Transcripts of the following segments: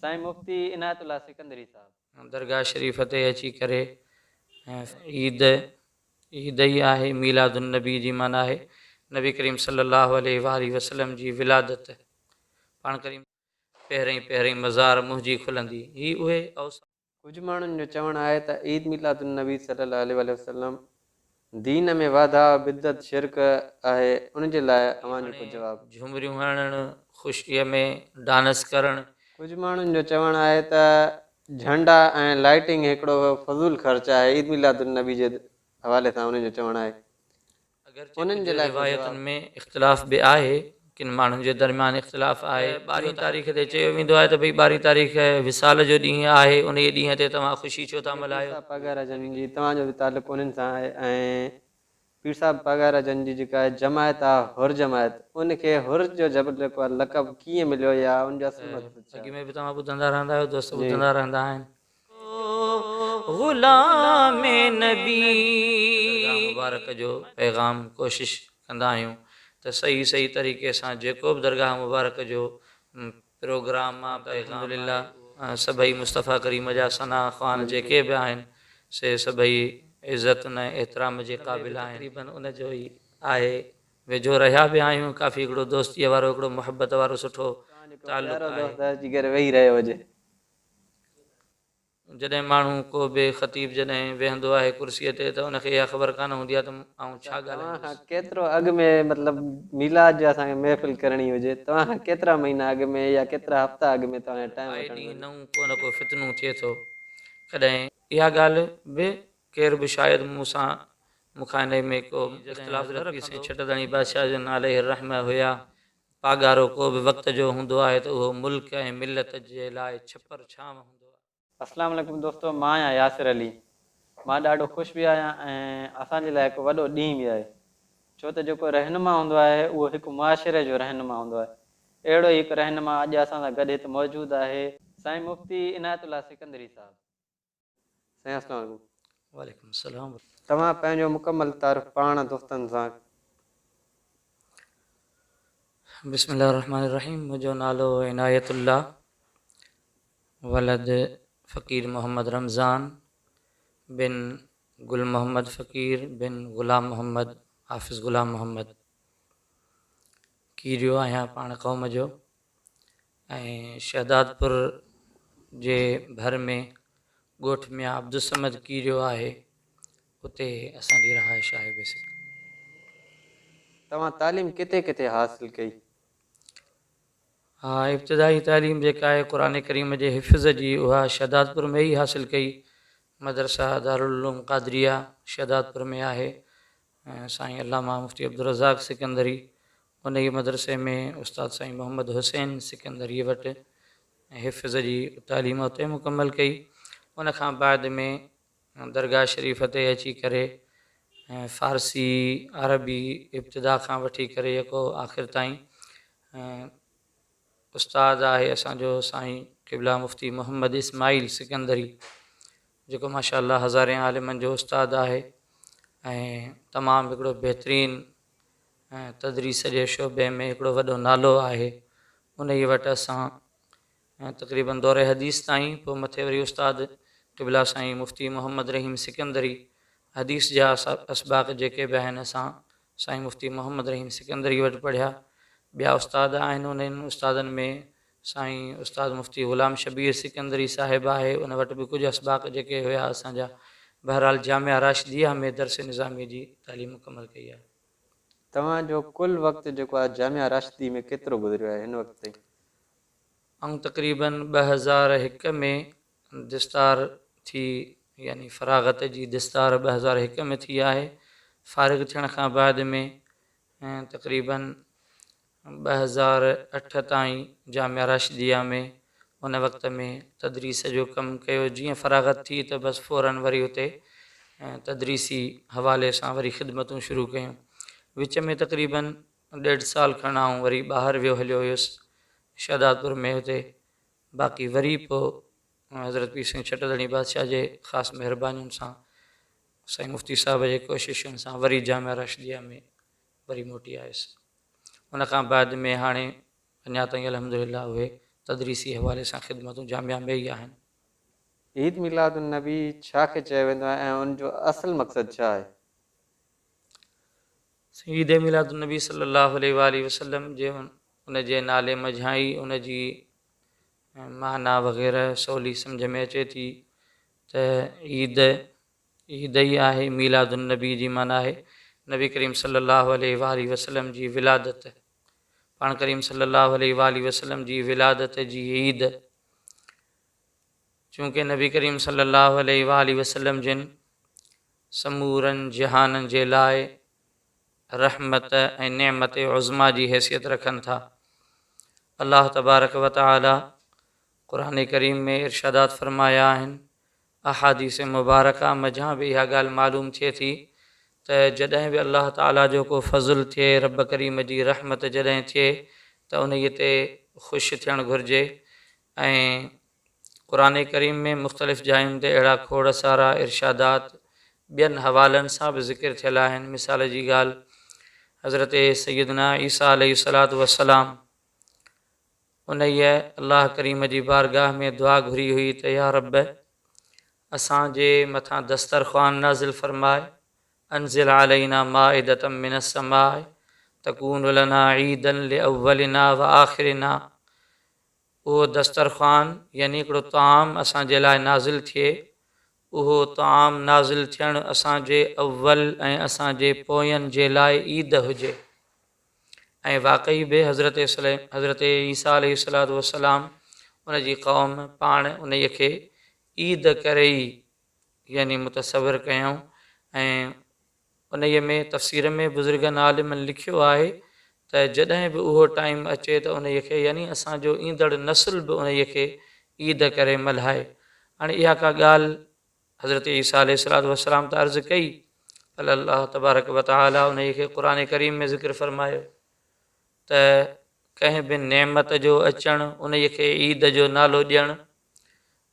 سائين مفتي عنايت الله سڪندري صاحب. درگاهه شريف تي اچي ڪري عيد عيد ئي آهي ميلاد النبي جي معنيٰ آهي نبي ڪريم صلي الله عليه واٰله وسلم جي ولادت پاڻ ڪريم. پهرئين پهرئين مزار منهنجي کلندي هي اهي اوصاف. ڪجهه ماڻهن جو چوڻ آهي ته عيد ميلاد النبي صلي الله عليه واٰله وسلم دين ۾ واڌاء، بدعت، شرڪ آهي ان جي لاء اوهان جو ڪو جواب؟ جهومريون هڻڻ، خوشيء ۾ ڊانس ڪرڻ. ڪجهه ماڻهن جو چوڻ آهي ته جهنڊا ۽ لائيٽنگ هڪڙو فضول خرچ آهي عيد ميلاد النبي جي حوالي سان انهن جو چوڻ آهي. اگرچه انهن جي ڪجهه لاء ڪو روايتن جواب؟ ۾ اختلاف به آهي، ڪن ماڻهن جي درميان اختلاف آهي. ٻارهين تاريخ تي چيو ويندو آهي ته ڀئي ٻارهين تاريخ وصال جو ڏينهن آهي، انهيء ڏينهن تي توهان خوشي ڇو ٿا جيڪي پير ملهايو؟ صاحب پاڳارا جن جي توهان جو به تعلق انهن سان آهي ۽ پير صاحب پاڳارا جن جي جيڪا جماعت آهي حر جماعت ان کي حر جو جيڪو آهي لقب ڪيئن مليو يا ان جو اصل مقصد ڇا اڳ آهي؟ ۾ به توهان ٻڌندا رهندا آهيو، دوست جي. ٻڌندا رهندا آهن. غلام نبي. درگاهه مبارڪ جو پيغام ڪوشش ڪندا آهيون ته صحيح صحيح طريقي سان جيڪو به درگاهه مبارڪ جو پروگرام آ پيغام آهي اهو سڀئي مصطفيٰ ڪريم جا ثنا خوان جيڪي به آهن سي سڀئي عزت ۽ احترام جي قابل آهن. تقريباً ان جو ئي آهي ويجهو رهيا به آهيون ڪافي هڪڙو دوستيء وارو هڪڙو محبت وارو سٺو توهان جو ڪو تعلق پيارو آهي. دوست اچي ڪري ويهي رهيو هجي. جڏهن ماڻهو ڪو به خطيب جڏهن ويهندو آهي ڪرسيء تي ته ان کي اها خبر ڪانه هوندي آهي ته آئون اڇا ڇا توهان ڳالهائيندس. کان ڪيترو اڳ ۾ مطلب ميلاد جو اسان کي محفل ڪرڻي هجي توهان کان ڪيترا مهينا اڳ ۾ يا ڪيترا هفتا اڳ ۾ توهان کي ٽائيم آئي وٺڻ ڏينهن گهرجي. نئون ڪو نه ڪو فتنو ٿئي ٿو. ڪڏهن. اها ڳالهه به ڪير به شايد مون سان مون کان انهيء ۾ ڪو اختلاف نه رکندو. سائين ڇٽ ڌڻي بادشاهه جن عليه الرحمة هيا. پاڳارو ڪو به وقت جو هوندو آهي ته اهو ملڪ ۽ ملت جي لاء ڇپر ڇانو هوندو آهي. اسلام عليڪم دوستو مان آهيان ياسر علي مان ڏاڍو خوش به آهيان ۽ اسان جي لاء هڪ وڏو ڏينهن به آهي ڇو ته جيڪو رهنما هوندو آهي اهو هڪ معاشري جو رهنما هوندو آهي اهڙو ئي هڪ رهنما اڄ اسان سان گڏ هت موجود آهي سائين مفتي عنايت الله سڪندري صاحب. سائين اسلام عليڪم. وعليڪم السلام. توهان پنهنجو مڪمل تعارف پاڻ دوستن سان. بسم الله الرحمٰن الرحيم منهنجو نالو عنايت الله ولد فقير محمد رمضان بن گل محمد فقير بن غلام محمد حافظ غلام محمد ڪيريو آهيان پاڻ قوم جو ۽ شهدادپور جي ڀر ۾ ڳوٺ ميان عبدالصمد ڪيريو آهي اتي اسان جي رهائش آهي بيسڪ. توهان تعليم ڪٿي ڪٿي حاصل ڪئي؟ ها ابتدائي تعليم جيڪا آهي قرآن ڪريم جي حفظ جي اها شهدادپور ۾ ئي حاصل ڪئي. مدرسه دارالعلوم قادريه شهدادپور ۾ آهي. سائين علامه مفتي عبدالرزاق سڪندري انهيء مدرسي ۾ استاد سائين محمد حسين سڪندريء وٽ حفظ جي تعليم اتي مڪمل ڪئي. ان کان بعد ۾ درگاهه شريف تي اچي ڪري فارسي، عربي ابتدا کان وٺي ڪري يڪو آخر تائين استاد آهي اسان جو سائين قبله مفتي محمد اسماعيل سڪندري جيڪو ماشاء الله هزارين عالمن جو استاد آهي ۽ تمام هڪڙو بهترين تدريس جي شعبي ۾ هڪڙو وڏو نالو آهي انهي وٽ اسان تقريباً دور حديث تائين پوء مٿي وري استاد قبله سائين مفتي محمد رحيم سڪندري حديث جا اسباق جيڪي به آهن اسان سائين مفتي محمد رحيم سڪندري وٽ پڙهيا. ٻيا استاد آهن انهن استادن ۾ سائين استاد مفتي غلام شبير سڪندري صاحب آهي ان وٽ به ڪجهه اسباق جيڪي هيا اسان جا بهرحال جامعه راشديه ۾ درس نظامي جي تعليم مڪمل ڪئي آهي. توهان جو ڪل وقت جيڪو آهي جامعه راشدي ۾ ڪيترو گذريو آهي هن وقت تائين؟ آئون تقريباً 2001 ۾ دستار ٿي يعني فراغت جي دستار 2001 ۾ ٿي آهي. فارغ ٿيڻ کان بعد ۾ تقريباً 2008 تائين جامعه راشديه ۾ ان وقت ۾ تدريس جو ڪم ڪيو. جيئن فراغت ٿي ته بس فوراً وري اتي تدريسي حوالي سان وري خدمتون شروع ڪيون. وچ ۾ تقريباً ڏيڍ سال کن آئون وري ٻاهر ويو هليو هيس شهدادپور ۾ اتي باقي وري پوء حضرت پير سائين ڇٽ ڌڻي بادشاهه جي خاص مهربانين سان سائين مفتي صاحب جي ڪوششن سان وري جامعه راشديه ۾ وري موٽي آيس ان کان بعد ۾ هاڻي اڃا تائين الحمدلله اهي تدريسي حوالي سان خدمتون جامعه ۾ ئي آهن. عيد ميلاد النبي ڇا کي چيو ويندو آهي ۽ ان جو اصل مقصد ڇا آهي؟ عيد ميلاد النبي صلي الله عليه واٰله وسلم جي ان جي نالي منجهان ئي ان جي معنيٰ وغيره سولي سمجهه ۾ اچي ٿي ته عيد عيد ئي آهي، ميلاد النبي جي معنيٰ آهي نبي ڪريم صلي الله عليه واٰله وسلم جي ولادت، پاڻ ڪريم صلي الله عليه واٰله وسلم جي ولادت جي عيد. چونڪه نبي ڪريم صلي الله عليه واٰله وسلم جن سمورن جهانن جي لاء رحمت ۽ نعمت عظميٰ جي حيثيت رکن ٿا. الله تبارڪ وتعاليٰ قرآن ڪريم ۾ ارشادات فرمايا آهن، احاديث مبارڪه منجهان به اها ڳالهه معلوم ٿئي ٿي ته جڏهن به الله تعاليٰ جو ڪو فضل ٿئي، رب ڪريم جي رحمت جڏهن ٿئي ته انهيء تي خوش ٿيڻ گهرجي ۽ قرآن ڪريم ۾ مختلف جاين تي اهڙا کوڙ سارا ارشادات ٻين حوالن سان به ذڪر ٿيل آهن. مثال جي ڳالهه حضرت سيدنا عيسيٰ عليه الصلوة والسلام انهيء الله ڪريم جي بارگاهه ۾ دعا گهري هئي ته يا رب! اسان جي مٿان دسترخوان نازل فرماء، انزل علينا مائدة من السماء تڪون لنا عيدا لاولنا وآخرنا اهو دسترخوان يعني هڪڙو طعام اسان جي لاء نازل ٿئي، اهو طعام نازل ٿيڻ اسان جي اول ۽ اسان جي پوين جي لاء عيد هجي. ۽ واقعي به حضرت حضرت عيسيٰ عليه الصلوة والسلام ان جي قوم پاڻ انهيء کي عيد ڪري ئي يعني متصور ڪيائون ۽ انهيء ۾ تفسير ۾ بزرگن عالمن لکيو آهي ته جڏهن به اهو ٽائيم اچي ته انهيء کي يعني اسان جو ايندڙ نسل به انهيء کي عيد ڪري ملهائي. هاڻي اها ڪا ڳالهه حضرت عيسيٰ عليه الصلوة والسلام ته عرض ڪئي پر الله تبارڪ وتعاليٰ انهيء کي قرآن ڪريم ۾ ذڪر فرمايو ته ڪنهن به نعمت جو اچڻ انهيء کي عيد جو نالو ڏيڻ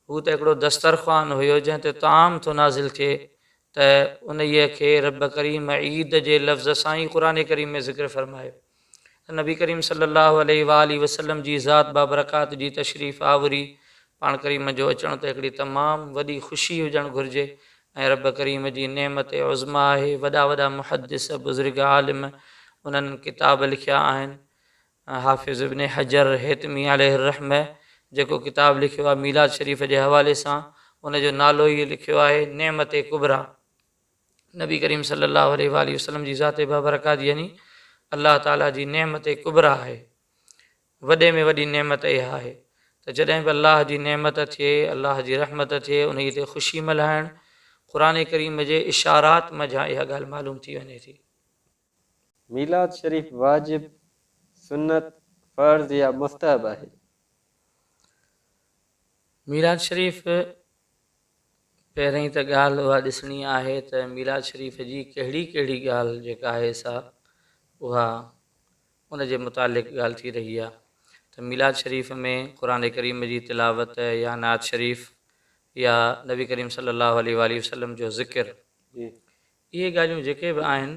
هو ته هڪڙو دسترخوان هيو جنهن تي طعام ٿو نازل ٿئي ته انهيء کي رب ڪريم عيد جي لفظ سان ئي قرآن ڪريم ۾ ذڪر فرمايو ته نبي ڪريم صلي الله عليه واٰله وسلم جي ذات بابرڪات جي تشريف آوري پاڻ ڪريم جو اچڻ ته هڪڙي تمام وڏي خوشي هجڻ گهرجي ۽ رب ڪريم جي نعمت عظميٰ آهي وڏا وڏا محدث بزرگ عالم انهن ڪتاب لکيا آهن حافظ ابن حجر هيتمي عليه الرحمة جيڪو ڪتاب لکيو آهي ميلاد شريف جي حوالي سان ان جو نالو ئي لکيو آهي نعمت ڪبريٰ نبي ڪريم صلي الله عليه واٰله وسلم جي ذات بابرڪات يعني الله تعالي جي نعمت ڪبريٰ آهي وڏي ۾ وڏي نعمت اها آهي ته جڏهن به الله جي نعمت ٿئي الله جي رحمت ٿئي انهي تي خوشي ملهائڻ قرآن ڪريم جي اشارات منجهان اها ڳالهه معلوم ٿي وڃي ٿي. ميلاد شريف واجب، سنت، فرض يا مستحب آهي؟ ميلاد شريف پهرئين ته ڳالهه اها ڏسڻي آهي ته ميلاد شريف جي ڪهڙي ڪهڙي ڳالهه جيڪا آهي سا اها ان جي متعلق ڳالهه ٿي رهي آهي ته ميلاد شريف ۾ قرآن ڪريم جي تلاوت يا نعت شريف يا نبي ڪريم صلي الله عليه واٰله وسلم جو ذڪر اهي ڳالهيون جيڪي به آهن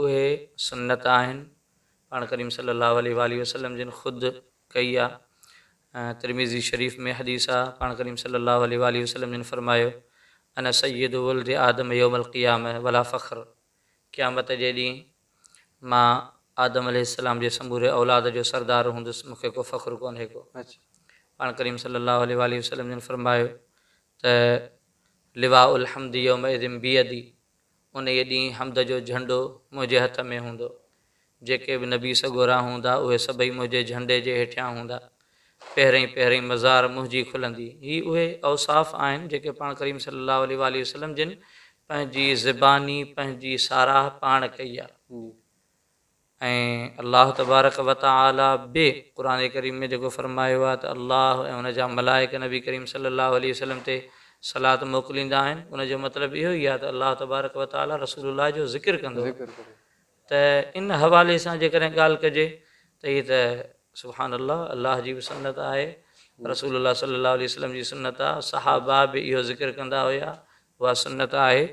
اهي سنت آهن، پاڻ ڪريم صلي الله عليه واٰله وسلم جن خود ڪئي آ، ترمذي شريف ۾ حديث آ، پاڻ ڪريم صلي الله عليه واٰله وسلم جن فرمايو، انا سيد ولد آدم يوم القيامة ولا فخر، قيامت جي ڏينهن مان آدم عليه السلام جي سموري اولاد جو سردار هوندس، مون کي ڪو فخر ڪونهي ڪو. پاڻ ڪريم صلي الله عليه واٰله وسلم جن فرمايو ته لواء الحمد يومئذ بيدي، انهيء ڏينهن حمد جو جهنڊو منهنجي هٿ ۾ هوندو. جيڪي به نبي سڳورا هوندا، اهي سڀئي منهنجي جهنڊي جي هيٺيان هوندا. پهرئين پهرئين مزار منهنجي کلندي. هي اهي اوصاف آهن، جيڪي پاڻ ڪريم صلي الله عليه واٰله وسلم جن پنهنجي زباني پنهنجي ساراهه پاڻ ڪئي آهي. ۽ الله تبارڪ و تعالي به قرآن ڪريم ۾ جيڪو فرمايو آهي ته الله ۽ ان جا ملائڪ نبي ڪريم صلي الله عليه وسلم تي صلات موڪليندا آهن ان جو مطلب اهو ئي آهي ته الله تبارڪ و تعالي رسول الله جو ذڪر ڪندو آهي ته ان حوالي سان جيڪڏهن ڳالهه ڪجي ته هي ته سبحان الله الله جي به سنت آهي رسول الله صلي الله عليه وسلم جي سنت آهي صحابه به اهو ذڪر ڪندا هيا اها سنت آهي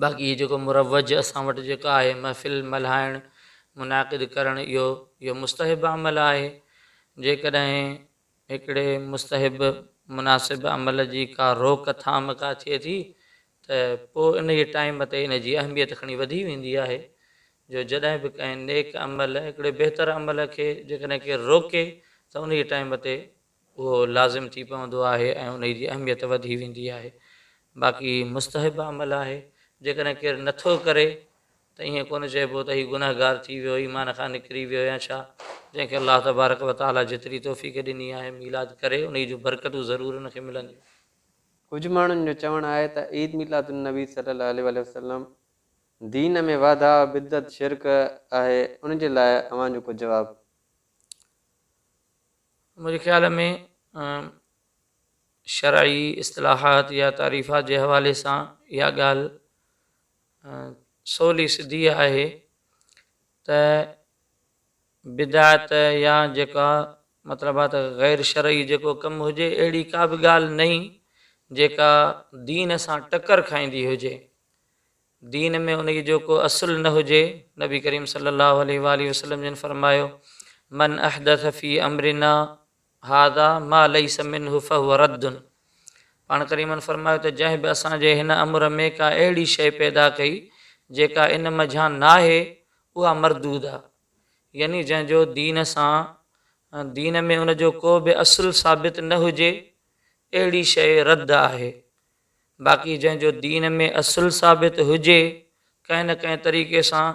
باقي هي جيڪو مروج اسان وٽ جيڪا آهي محفل ملهائڻ منعقد ڪرڻ اهو اهو مستحب عمل آهي جيڪڏهن هڪڙي مستحب مناسب عمل جي ڪا روڪ ٿام ڪا ٿئي ٿي ته پوء انهيء ٽائيم تي ان جي اهميت کڻي وڌي ويندي آهي جو جڏهن به ڪنهن نيڪ عمل، هڪڙي بهتر عمل کي جيڪڏهن ڪير روڪي ته انهيء ٽائيم تي اهو لازم ٿي پوندو آهي ۽ انهيء جي اهميت وڌي ويندي آهي. باقي مستحب عمل آهي، جيڪڏهن ڪير نٿو ڪري ته ائين ڪونه چئبو ته هي گنهگار ٿي ويو، ايمان کان نڪري ويو يا ڇا؟ جنهن کي الله تبارڪ و تعاليٰ جيتري توفيق ڏني آهي ميلاد ڪري، انهيء جون برڪتون ضرور ان کي ملنديون. ڪجهه ماڻهن جو چوڻ آهي ته عيد ميلاد النبي صلي الله عليه واٰله وسلم دين ۾ واڌاء، بدعت، شرڪ آهي ان جي لاء اوهان جو ڪو جواب؟ منهنجي خيال ۾ شرعي اصطلاحات يا تعريفات جي حوالي سان اها ڳالهه سولي سڌي آهي ته بدعت يا جيڪا مطلب آ ته غير شرعي جيڪو ڪم هجي اهڙي ڪا به ڳالهه نئين جيڪا دين سان ٽڪر کائيندي هجي دين ۾ انهي جو ڪو اصل نه هجي نبي ڪريم صلي الله عليه واٰله وسلم جن فرمايو من احدث في امرنا هذا ما ليس منه فهو رد پاڻ ڪريمن فرمايو ته جنهن به اسان جي هن امر ۾ ڪا اهڙي شيء پيدا ڪئي جيڪا ان منجهان ناهي اها مردود آ يعني جنهن جو دين سان دين ۾ ان جو ڪو به اصل ثابت نه هجي اهڙي شيء رد آهي باقي جنهن جو دين ۾ اصل ثابت هجي ڪنهن نه ڪنهن طريقي سان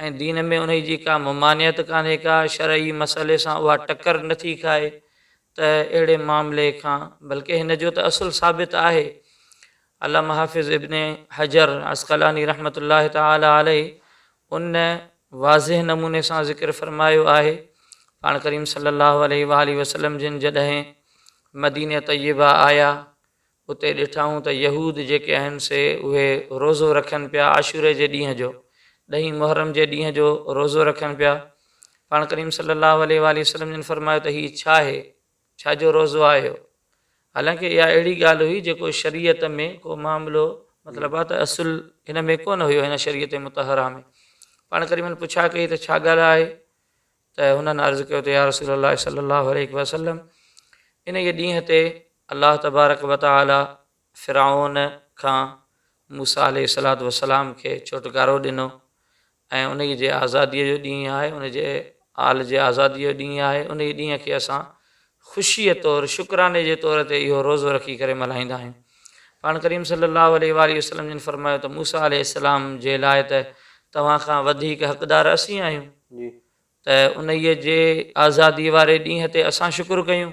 ۽ دين ۾ انهي جي ڪا ممانعت ڪانهي ڪا شرعي مسئلي سان اها ٽڪر نه ٿي کائي ته اهڙي معاملي کان بلڪه هن جو ته اصل ثابت آهي علامه حافظ ابن حجر عسقلاني رحمة الله تعالٰي عليه ان واضح نموني سان ذڪر فرمايو آهي پاڻ ڪريم صلي الله عليه واٰله وسلم جن جڏهن مدينه طيبه آيا اتي ڏٺائون ته يهود جيڪي آهن سي اهي روزو رکن پيا عاشوري جي ڏينهن جو، ڏهين محرم جي ڏينهن جو روزو رکن پيا. پاڻ ڪريم صلي الله عليه واٰله وسلم جن فرمايو ته هي ڇا آهي؟ ڇا جو روزو آهي اهو؟ حالانڪه اها اهڙي ڳالهه هئي جيڪو شريعت ۾ ڪو معاملو مطلب آهي ته اصل هن ۾ ڪونه هيو هن شريعت مطهره ۾. پاڻ ڪريمن پڇا ڪئي ته ڇا ڳالهه آهي؟ ته هنن عرض ڪيو ته يا رسول الله صلي الله عليه وسلم انهيء ڏينهن تي الله تبارڪ وتعالي فرعون کان موسيٰ عليه الصلوة والسلام کي ڇوٽڪارو ڏنو ۽ انهيء جي آزاديء جو ڏينهن آهي ان جي آل جي آزاديء جو ڏينهن آهي انهيء ڏينهن کي اسان خوشيء طور شڪراني جي طور تي اهو روزو رکي ڪري ملهائيندا آهيون. پاڻ ڪريم صلي الله عليه واٰله وسلم جن فرمايو ته موسيٰ عليه السلام جي لاء ته توهان کان وڌيڪ حقدار اسين آهيون ته انهيء جي آزاديء واري ڏينهن تي اسان شڪر ڪيون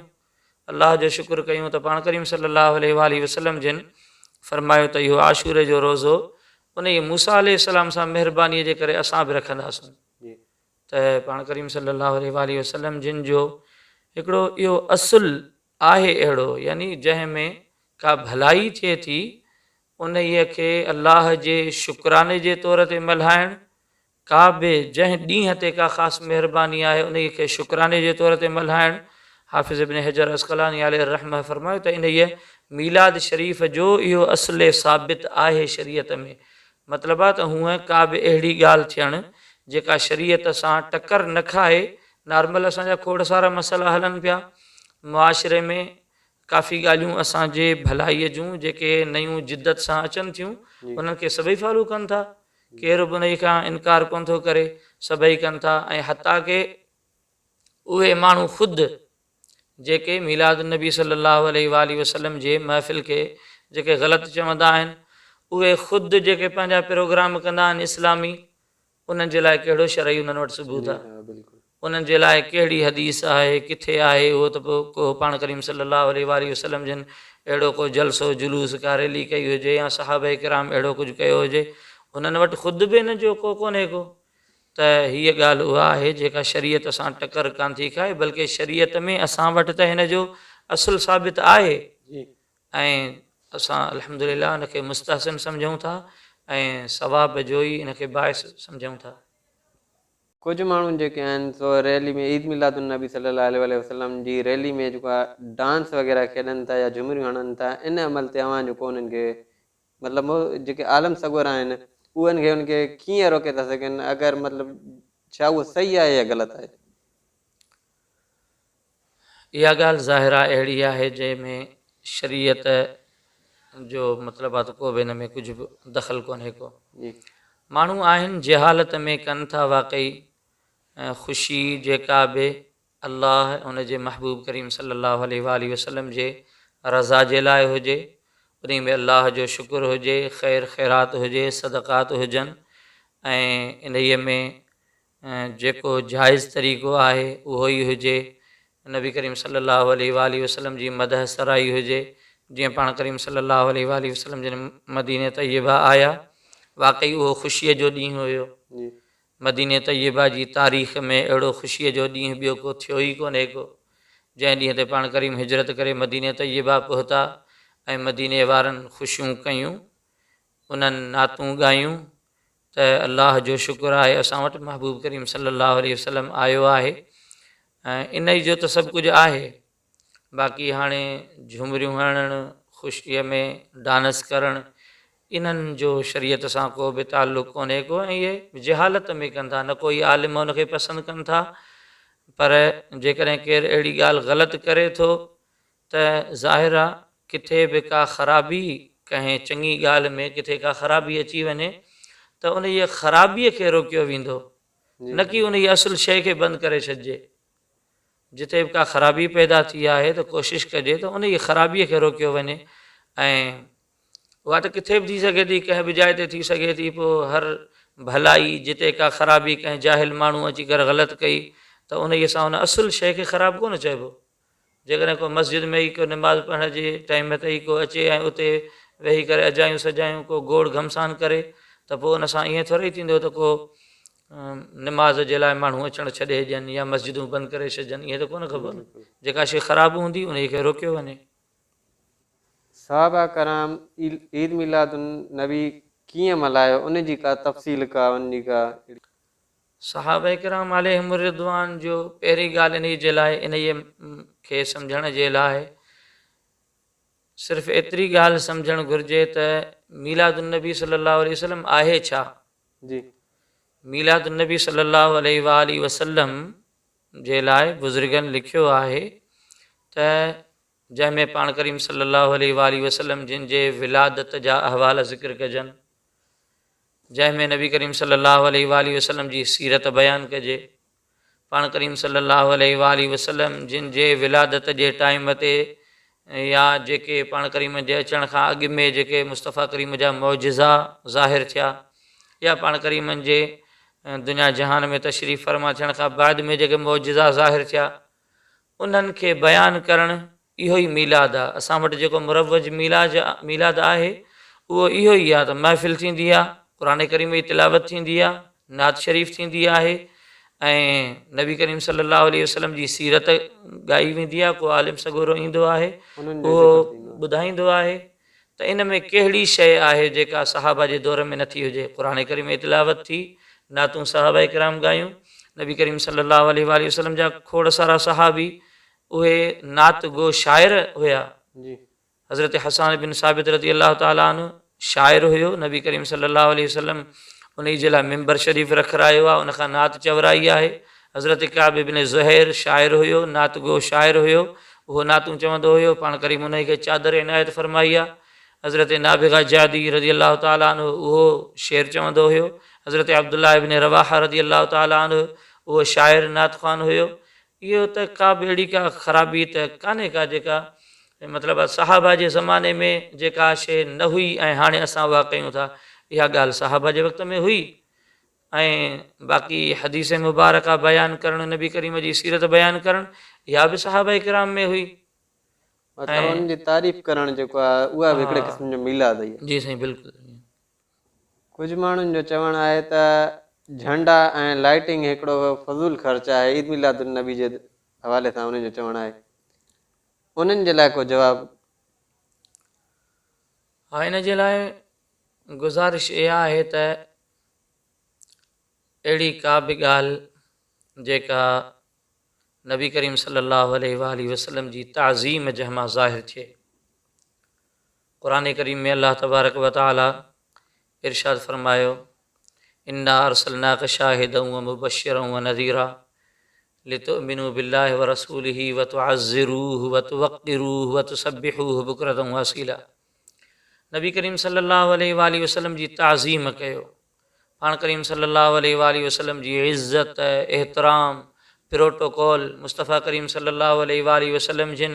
الله جو شڪر ڪيون ته پاڻ ڪريم صلي الله عليه واٰله وسلم جن فرمايو ته اهو عاشوري جو روزو انهيء موسيٰ عليه السلام سان مهربانيء جي ڪري اسان به رکنداسون. ته پاڻ ڪريم صلي الله عليه واٰله وسلم جن جو هڪڙو اهو اصل آهي اهڙو يعني جنهن ۾ ڪا ڀلائي ٿئي ٿي انهيء کي الله جي شڪراني جي طور تي ملهائڻ ڪا به جنهن ڏينهن تي ڪا خاص مهرباني آهي انهيء کي شڪراني جي طور تي ملهائڻ حافظ ابن حجر عسقلاني عليه الرحمة فرمايو ته انهيء ميلاد شريف جو اهو اصل ثابت آهي شريعت ۾ مطلب آ ته هونء ڪا به اهڙي ڳالهه ٿيڻ جيڪا شريعت سان ٽڪر نه کائي، نارمل اسان جا کوڙ سارا مسئلا هلن پيا، معاشري ۾ ڪافي ڳالهيون اسان جي ڀلائيء جون جيڪي نيون جدت سان اچن ٿيون انهن کي سڀئي فالو ڪن ٿا، ڪير به انهيء کان انڪار ڪونه ٿو ڪري، سڀئي ڪن ٿا ۽ حتيٰ ڪه اهي ماڻهو خود جيڪي ميلاد النبي صلي الله عليه واٰله وسلم جي محفل کي جيڪي غلط چوندا آهن اهي خود جيڪي پنهنجا پروگرام ڪندا آهن اسلامي انهن جي لاء ڪهڙو شرعي انهن وٽ ثبوت آهي انهن جي لاء ڪهڙي حديث آهي ڪٿي آهي اهو ته پوء ڪو پاڻ ڪريم صلي الله عليه واٰله وسلم جن اهڙو ڪو جلسو جلوس ڪا ريلي ڪئي هجي يا صحابه ڪرام اهڙو ڪجهه ڪيو هجي انهن وٽ خود به ان جو ڪو ڪونهي ڪو ته هيء ڳالهه اها آهي جيڪا شريعت سان ٽڪر ڪانه ٿي کائي بلڪه شريعت ۾ اسان وٽ ته هن جو اصل ثابت آهي ۽ اسان الحمدلله ان کي مستحسن سمجهون ٿا ۽ ثواب جو ئي ان کي باعث سمجهون ٿا. ڪجهه ماڻهو جيڪي آهن سو ريلي ۾ عيد ميلاد النبي صلي الله عليه واٰله وسلم جي ريلي ۾ جيڪو آهي ڊانس وغيره کيڏن ٿا يا جهمريون هڻن ٿا ان عمل تي اوهان جو ڪو انهن کي مطلب جيڪي عالم سڳورا آهن اهن کي ان کي ڪيئن روڪي ٿا سگهن اگر مطلب ڇا اهو صحيح آهي يا غلط آهي؟ اها ڳالهه ظاهر آهي اهڙي آهي جنهن ۾ شريعت جو مطلب آهي ته ڪو به ان ۾ ڪجهه به دخل ڪونهي ڪو. ماڻهو آهن جهالت ۾ ڪن ٿا واقعي خوشي جيڪا به الله ۽ ان جي محبوب ڪريم صلي الله عليه واٰله وسلم جي رضا جي لاء هجي، انهي ۾ الله جو شڪر هجي، خير خيرات هجي، صدقات هجن ۽ انهيء ۾ جيڪو جائز طريقو آهي اهو ئي هجي، نبي ڪريم صلي الله عليه واٰله وسلم جي مدح سرائي هجي، جيئن پاڻ ڪريم صلي الله عليه واٰله وسلم جن مديني طيبه آيا، واقعي اهو خوشيء جو ڏينهن هيو. مديني طيبه جي تاريخ ۾ اهڙو خوشيء جو ڏينهن ٻيو ڪو ٿيو ئي ڪونهي ڪو، جنهن ڏينهن تي پاڻ ڪريم هجرت ڪري مديني طيبه پهتا ۽ مديني وارن خوشيون ڪيون، انهن نعتون ڳايون ته الله جو شڪر آهي اسان وٽ محبوب ڪريم صلي الله عليه وسلم آيو آهي ۽ انهي جو ته سڀ ڪجهه آهي. باقي هاڻي جهومريون هڻڻ، خوشيء ۾ ڊانس ڪرڻ، انهن جو شريعت سان ڪو به تعلق ڪونهي ڪو ۽ اهي جهالت ۾ ڪن ٿا، نه ڪو ئي عالم ان کي پسند ڪن ٿا، پر جيڪڏهن ڪير اهڙي ڳالهه غلط ڪري ٿو ته ظاهر آ ڪٿي به ڪا خرابي ڪنهن چڱي ڳالهه ۾ ڪٿي ڪا خرابي اچي وڃي ته انهيء خرابيء کي روڪيو ويندو، نه ڪي انهيء اصل شيء کي بند ڪري ڇڏجي. جتي به ڪا خرابي پيدا ٿي آهي ته ڪوشش ڪجي ته انهيء خرابيء کي روڪيو وڃي ۽ اها ته ڪٿي به ٿي سگهي ٿي، ڪنهن به جاء تي ٿي سگهي ٿي، پوء هر ڀلائي جتي ڪا خرابي ڪنهن جاهل ماڻهوء اچي ڪري غلط ڪئي ته انهيء سان ان اصل شيء کي خراب ڪونه چئبو. جيڪڏهن ڪو مسجد ۾ ئي ڪو نماز پڙهڻ جي ٽائيم تي ئي ڪو اچي ۽ اتي ويهي ڪري اجايون سجايون ڪو گوڙ گهمسان ڪري ته پوء ان سان ائين ٿورئي ٿيندو ته ڪو نماز جي لاء ماڻهو اچڻ ڇڏي ڏين يا مسجدون بند ڪري ڇڏجن ائين ته ڪونه ڪبو نه جيڪا شيء خراب هوندي انهي کي روڪيو وڃي. صحابه ڪرام عيد ميلاد النبي ڪيئن ملهايو ان جي ڪا تفصيل ڪا ان جي ڪا اهڙي. صحابه ڪرام عليهم الرضوان جو پهرين ڳالهه انهي جي لاء انهي کي سمجهڻ جي لاء صرف ايتري ڳالهه سمجهڻ گهرجي ته ميلاد النبي صلي الله عليه وسلم آهي ڇا؟ جي. ميلاد النبي صلي الله عليه واٰله وسلم جي لاء بزرگن لکيو آهي ته جنهن ۾ پاڻ ڪريم صلي الله عليه واٰله وسلم جن جي ولادت جا احوال ذڪر ڪجن، جنهن ۾ نبي ڪريم صلي الله عليه واٰله وسلم جي سيرت بيان ڪجي، پاڻ ڪريم صلي الله عليه واٰله وسلم جن جي ولادت جي ٽائيم تي يا جيڪي پاڻ ڪريم جي اچڻ کان اڳ ۾ جيڪي مصطفيٰ ڪريم جا معجزا ظاهر ٿيا يا پاڻ ڪريم جي دنيا جهان ۾ تشريف فرما ٿيڻ کان بعد ۾ جيڪي معجزا ظاهر ٿيا انهن کي بيان ڪرڻ اهو ئي ميلاد آ. اسان وٽ جيڪو مروج ميلاد آهي اهو اهو ئي آ ته محفل ٿيندي آ، قرآن ڪريم جي تلاوت ٿيندي آ، نعت شريف ٿيندي آهي ۽ نبي ڪريم صلي الله عليه وسلم جي سيرت ڳائي ويندي آ، ڪو عالم سڳورو ايندو آهي اهو ٻڌائيندو آهي ته ان ۾ ڪهڙي شيء آهي جيڪا صحابه جي دور ۾ نه ٿي هجي؟ قرآن ڪريم جي تلاوت ٿي، نعتون صحابه ڪرام ڳايون، نبي ڪريم صلي الله عليه واٰله وسلم جا کوڙ سارا صحابي اهي نعت گو شاعر هيا. حضرت حسان بن ثابت رضي الله تعالٰي عنه شاعر هيو، نبي ڪريم صلي الله عليه وسلم انهي جي لاء منبر شريف رکرايو آهي، ان کان نعت چورائي آهي. حضرت ڪعب بن زهير شاعر هيو، نعت گو شاعر هيو، اهو نعتون چوندو هيو، پاڻ ڪريم انهي کي چادر عنايت فرمائي آهي. حضرت نابغه جعدي رضي الله تعالٰي عنه اهو شعر چوندو هيو. حضرت عبدالله بن رواحه رضي الله تعالٰي عنه اهو شاعر نعت خوان هيو. اهو ته ڪا به اهڙي ڪا خرابي ته ڪانهي ڪا جيڪا مطلب صحابه جي زماني ۾ جيڪا شيء نه هئي ۽ هاڻي اسان اها ڪيون ٿا اها ڳالهه صحابه جي وقت ۾ هئي ۽ باقي حديث مبارڪه بيان ڪرڻ نبي ڪريم جي سيرت بيان ڪرڻ اها به صحابه ڪرام ۾ هئي. مطلب انهن جي تعريف ڪرڻ جيڪو آهي اها به هڪڙي قسم جو ميلاد آهي. جي سائين بلڪل. ڪجهه ماڻهن جو چوڻ آهي ته جهنڊا ۽ لائيٽنگ هڪڙو فضول خرچ آهي عيد ميلاد النبي جي حوالي سان انهن جو چوڻ آهي انهن جي لاء ڪو جواب؟ ها ان جي لاء گذارش اها آهي ته اهڙي ڪا به ڳالهه جيڪا نبي ڪريم صلي الله عليه واٰله وسلم جي تعظيم جنهن مان ظاهر ٿئي قرآن ڪريم ۾ الله تبارڪ و تعالي ارشاد فرمايو، انا ارسلناک شاهدا و مبشرا و نذيرا لتؤمنوا بالله ورسوله وتعزروه وتوقروه وتسبحوه بڪرة واصيلا نبي ڪريم صلي الله عليه واٰله وسلم جي تعظيم ڪيو، پاڻ ڪريم صلي الله عليه واٰله وسلم جي عزت، احترام، پروٽوڪول، مصطفيٰ ڪريم صلي الله عليه واٰله وسلم جن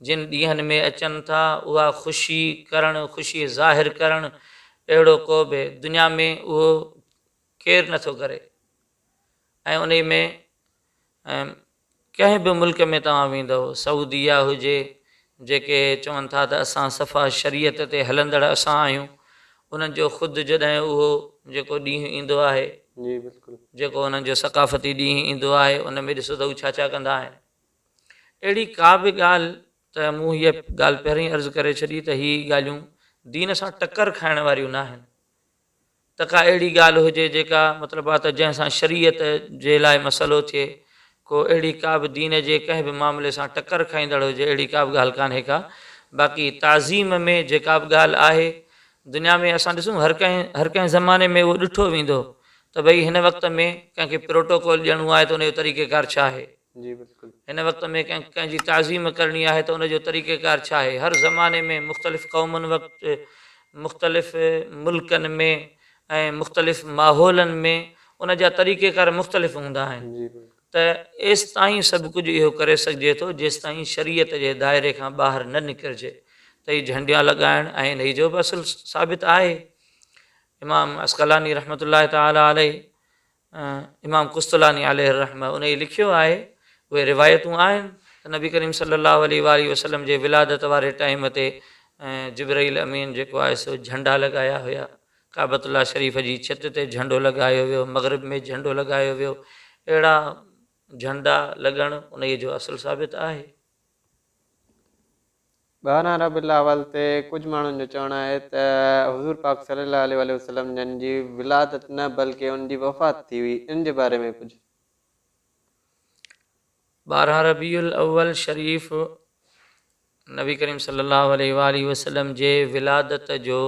جن ڏينهن ۾ اچن ٿا اها خوشي ڪرڻ، خوشي ظاهر ڪرڻ اهڙو ڪو به دنيا ۾ اهو ڪير نٿو ڪري ۽ انهي ۾ ڪنهن به ملڪ ۾ توهان ويندؤ، سعوديه هجي، جيڪي چون ٿا ته اسان صفا شريعت تي هلندڙ اسان آهيون، انهن جو خود جڏهن اهو جيڪو ڏينهن ايندو آهي، جي بلڪل. جيڪو انهن جو ثقافتي ڏينهن ايندو آهي، ان ۾ ڏسو ته هو ڇا ڇا ڪندا آهن. اهڙي ڪا به ڳالهه ته مون هيء ڳالهه پهرين عرض ڪري ڇڏي ته هي ڳالهيون دين سان ٽڪر کائڻ واريون ناهن. ته ڪا اهڙي ڳالهه هجي جيڪا مطلب آ ته جنهن سان شريعت جي لاء مسئلو ٿئي، ڪو اهڙي ڪا به دين جي ڪنهن به معاملي سان ٽڪر کائيندڙ هجي اهڙي ڪا به ڳالهه ڪانهي ڪا، باقي تعظيم ۾ جيڪا به ڳالهه آهي دنيا ۾ اسان ڏسون هر ڪنهن هر ڪنهن زماني ۾ اهو ڏٺو ويندو ته ڀئي هن وقت ۾ ڪنهن کي پروٽوڪول ڏيڻو آهي ته ان جو طريقيڪار ڇا آهي. جي بلڪل. هن وقت ۾ ڪنهن ڪنهن جي تعظيم ڪرڻي آهي ته ان جو طريقه ڪار ڇا آهي؟ هر زماني ۾ مختلف قومن وقت مختلف ملڪن ۾ ۽ مختلف ماحولن ۾ ان جا طريقه ڪار مختلف هوندا آهن جي بلڪل. ته ايستائين سڀ ڪجهه اهو ڪري سگهجي ٿو جيستائين شريعت جي دائري کان ٻاهر نه نڪرجي ته هي جهنڊيان لڳائڻ ۽ انهي جو به اصل ثابت آهي امام عسقلاني رحمة الله تعالٰي عليه امام قسطلاني عليه الرحمة انهيء لکيو آهي، اهي روايتون آهن ته نبي ڪريم صلي الله عليه واٰله وسلم جي ولادت واري ٽائيم تي جبرئيل امين جيڪو آهي سو جهنڊا لڳايا هيا، ڪعبة الله شريف جي ڇت تي جهنڊو لڳايو ويو، مغرب ۾ جهنڊو لڳايو ويو، اهڙا جهنڊا لڳڻ انهيء جو اصل ثابت آهي. 12 ربيع الاول تي ڪجهه ماڻهن جو چوڻ آهي ته حضور پاڪ صلي الله عليه واٰله وسلم جن جي ولادت نه بلڪه ان جي وفات ٿي هئي ان جي باري ۾ ڪجهه. 12 ربيع الاول شريف نبي ڪريم صلي الله عليه واٰله وسلم جي ولادت جو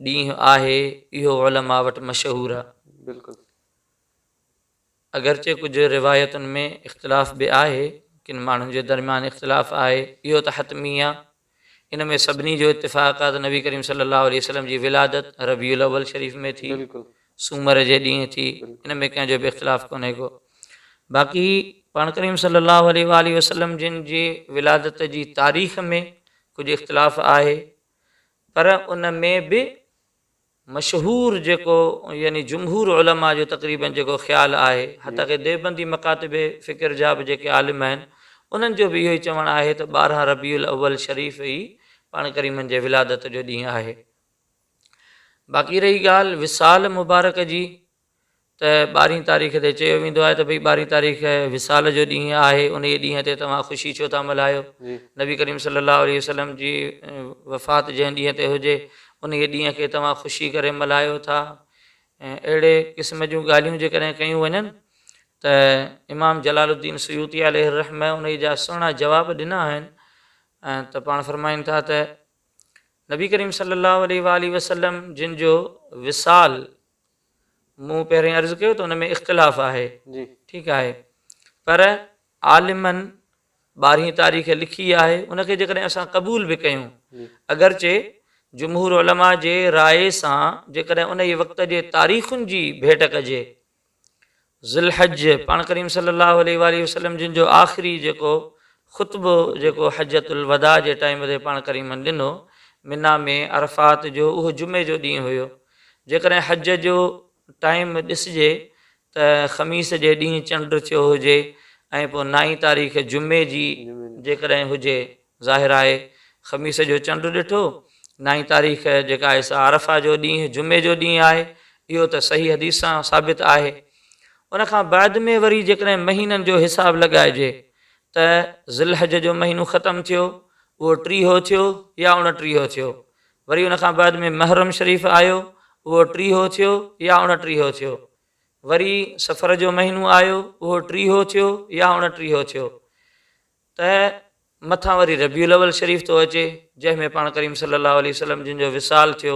ڏينهن آهي اهو علماء وٽ مشهور آهي. بلڪل. اگرچه ڪجهه روايتن ۾ اختلاف به آهي، ڪن ماڻهن جي درميان اختلاف آهي، اهو ته حتمي آ، ان ۾ سڀني جو اتفاق آ ته نبي ڪريم صلي الله عليه وسلم جي ولادت ربيع الاول شريف ۾ ٿي، سومر جي ڏينهن ٿي، ان ۾ ڪنهن جو به اختلاف ڪونهي ڪو. باقي پاڻ ڪريم صلي الله عليه واٰله وسلم جن جي ولادت جي تاريخ ۾ ڪجهه اختلاف آهي، پر ان ۾ به مشهور جيڪو يعني جمهور علماء جو تقريباً جيڪو خيال آهي، حتيٰ ڪه ديوبندي مڪاتب فڪر جا به جيڪي عالم آهن، انهن جو به اهو ئي چوڻ آهي ته 12 ربيع الاول شريف ئي پاڻ ڪريمن جي ولادت جو ڏينهن آهي. باقي رهي ڳالهه وصال مبارڪ جي ته ٻارهين تاريخ تي چيو ويندو آهي ته ڀئي ٻارهين تاريخ وصال جو ڏينهن آهي انهيء ڏينهن تي توهان خوشي ڇو ٿا ملهايو؟ نبي ڪريم صلي الله عليه وسلم جي وفات جنهن ڏينهن تي هجي انهيء ڏينهن کي توهان خوشي ڪري ملهايو ٿا ۽ اهڙي قسم جون ڳالهيون جيڪڏهن ڪيون وڃن ته امام جلال الدين سيوطي عليه الرحمة انهيء جا سهڻا جواب ڏنا آهن ته پاڻ فرمائن ٿا ته نبي ڪريم صلي الله عليه واٰله وسلم جن جو وصال مون پهرين عرض ڪيو ته ان ۾ اختلاف آهي ٺيڪ آهي پر عالمن ٻارهين تاريخ لکي آهي ان کي جيڪڏهن اسان قبول به ڪيون اگرچه جمهور علماء جي راء سان جيڪڏهن ان وقت جي تاريخن جي ڀيٽ ڪجي ذوالحج پاڻ ڪريم صلي الله عليه واٰله وسلم جن جو آخري جيڪو خطبو جيڪو حجة الوداع جي ٽائيم تي پاڻ ڪريمن ڏنو منيٰ ۾ عرفات جو اهو جمعي جو ڏينهن هيو جيڪڏهن حج جو ٽائيم ڏسجي ته خميس جي ڏينهن چنڊ ٿيو هجي ۽ پوء نائين تاريخ جمعي جي جيڪڏهن هجي ظاهر آهي خميس جو چنڊ ڏٺو، نائين تاريخ جيڪا آهي سا عرفه جو ڏينهن جمعي جو ڏينهن آهي، اهو ته صحيح حديث سان ثابت آهي. ان کان بعد ۾ وري جيڪڏهن مهينن جو حساب لڳائجي ته ذوالحج جو مهينو ختم ٿيو، اهو ٽيهو ٿيو يا اڻٽيهو ٿيو، وري ان کان بعد ۾ محرم شريف آيو، اهو ٽيهو ٿيو يا اڻٽيهو ٿيو، وري صفر جو مهينو آيو، اهو ٽيهو ٿيو يا اڻٽيهو ٿيو. ته مٿان وري ربيع الاول شريف ٿو اچي جنهن ۾ پاڻ ڪريم صلي الله عليه وسلم جن جو وصال ٿيو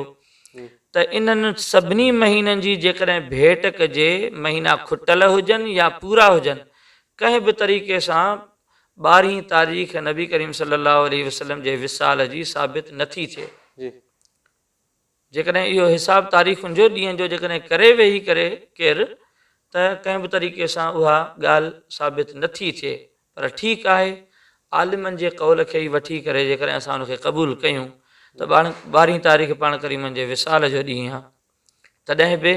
ته انهن سڀني مهينن جي جيڪڏهن ڀيٽ ڪجي مهينا کٽل هجن يا پورا هجن ڪنهن به طريقي سان ٻارهين تاريخ نبي ڪريم صلي الله عليه وسلم جي وصال جي ثابت نٿي ٿئي. جيڪڏهن اهو حساب تاريخن جو ڏينهن جو جيڪڏهن ڪري ويهي ڪري ڪير ته ڪنهن به طريقي سان اها ڳالهه ثابت نٿي ٿئي پر ٺيڪ آهي عالمن جي قول کي ئي وٺي ڪري جيڪڏهن اسان ان کي قبول ڪيون ته ٻارهين تاريخ پاڻ ڪريمن جي وصال جو ڏينهن آهي تڏهن به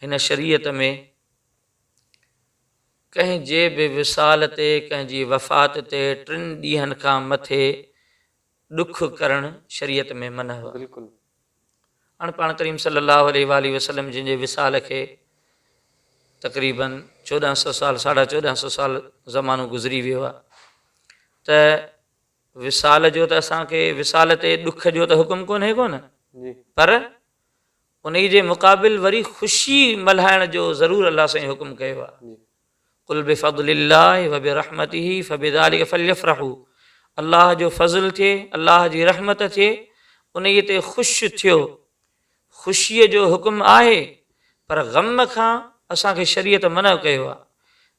هن شريعت ۾ ڪنهن جي به وصال تي ڪنهن جي وفات تي ٽن ڏينهن کان مٿي ڏک ڪرڻ شريعت ۾ منع آهي. بلڪل. هاڻ پاڻ ڪريم صلي الله عليه واٰله وسلم جن جي وصال کي تقريباً 1400 سال 1450 سال زمانو گذري ويو آهي ته وصال جو ته اسان کي وصال تي ڏک جو ته حڪم ڪونهي ڪونه پر انهي جي مقابل وري خوشي ملهائڻ جو ضرور الله سائين حڪم ڪيو آهي. قل بفضل الله وبرحمته فبذلک فليفرحوا الله جو فضل ٿئي الله جي رحمت ٿئي انهي تي خوش ٿيو. خوشيء جو حڪم آهي پر غم کان اسان کي شريعت منع ڪيو آهي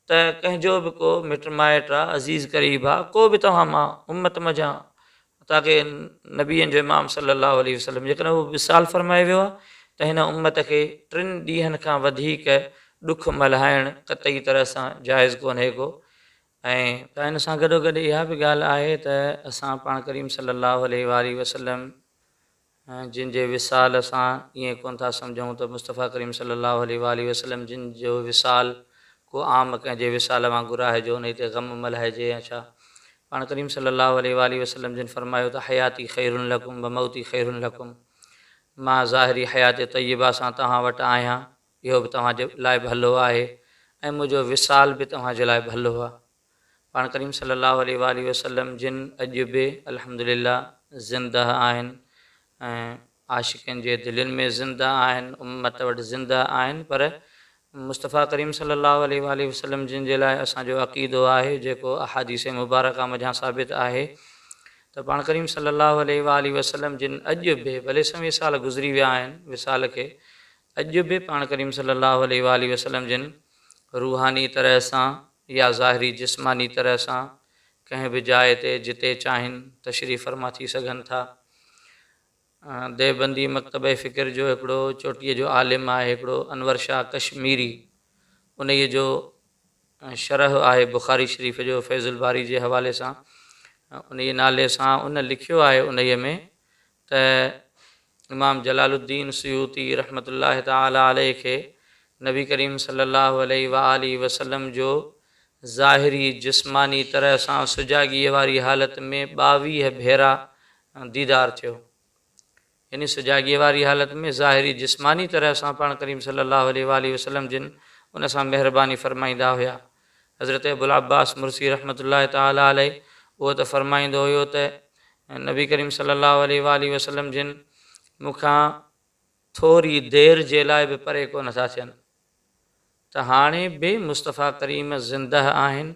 ته ڪنهن جو به ڪو مٽ مائٽ آ، عزيز قريب آ، ڪو به توهان مان امت منجهان تاڪه نبين جو امام صلي الله عليه وسلم جيڪڏهن اهو وصال فرمائي ويو آ ته هن امت کي ٽن ڏينهن کان وڌيڪ ڏک ملهائڻ قطعي طرح سان جائز ڪونهي ڪو ۽. ته ان سان گڏوگڏ اها به ڳالهه آهي ته اسان پاڻ ڪريم صلي الله عليه واٰله وسلم جن جي وصال سان ائين ڪونه ٿا سمجهون ته مصطفيٰ ڪريم صلي الله عليه واٰله وسلم جن جو وصال ڪو عام ڪنهن جي وصال وانگر آهي جو انهي تي غم ملهائجي يا ڇا؟ پاڻ ڪريم صلي الله عليه واٰله وسلم جن فرمايو ته حياتي خير لڪم وموتي خير لڪم مان ظاهري حيات طيبه سان توهان وٽ آهيان اهو به توهان جي لاء ڀلو آهي ۽ منهنجو وصال به توهان جي لاء ڀلو آهي. پاڻ ڪريم صلي الله عليه واٰله وسلم جن اڄ به الحمد لله زنده آهن ۽ عاشقن جي دلين ۾ زنده آهن امت وٽ زنده آهن پر مصطفيٰ ڪريم صلي الله عليه واٰله وسلم جن جي لاء اسان جو عقيدو آهي جيڪو احاديث مبارڪه منجهان ثابت آهي ته پاڻ ڪريم صلي الله عليه واٰله وسلم جن اڄ به ڀلي سوين سال گذري ويا آهن وصال کي اڄ به پاڻ ڪريم صلي الله عليه واٰله وسلم جن روحاني طرح سان يا ظاهري جسماني طرح سان ڪنهن به جاء تي جتي چاهين تشريف فرما ٿي سگهن ٿا. ديوبندي مڪتبه فڪر جو هڪڙو چوٽيء جو عالم آهي هڪڙو انور شاهه ڪشميري انهيء جو شرح آهي بخاري شريف جو فيض الباري جي حوالي سان انهيء نالي سان ان لکيو آهي انهيء ۾ ته امام جلال الدين سيوطي رحمة الله تعالٰي عليه کي نبي ڪريم صلي الله عليه واٰله وسلم جو ظاهري جسماني طرح سان سجاڳيء واري حالت ۾ 22 ڀيرا ديدار ٿيو. يعني سجاڳيء واري حالت ۾ ظاهري جسماني طرح سان پاڻ ڪريم صلي الله عليه واٰله وسلم جن ان سان مهرباني فرمائيندا هيا. حضرت ابوالعباس مرسي رحمة الله تعالٰي عليه اهو ته فرمائيندو هيو ته نبي ڪريم صلي الله عليه واٰله وسلم جن مون کان ٿوري دير جي لاء به پري ڪونه ٿا ٿين ته هاڻي به مصطفيٰ ڪريم زنده آهن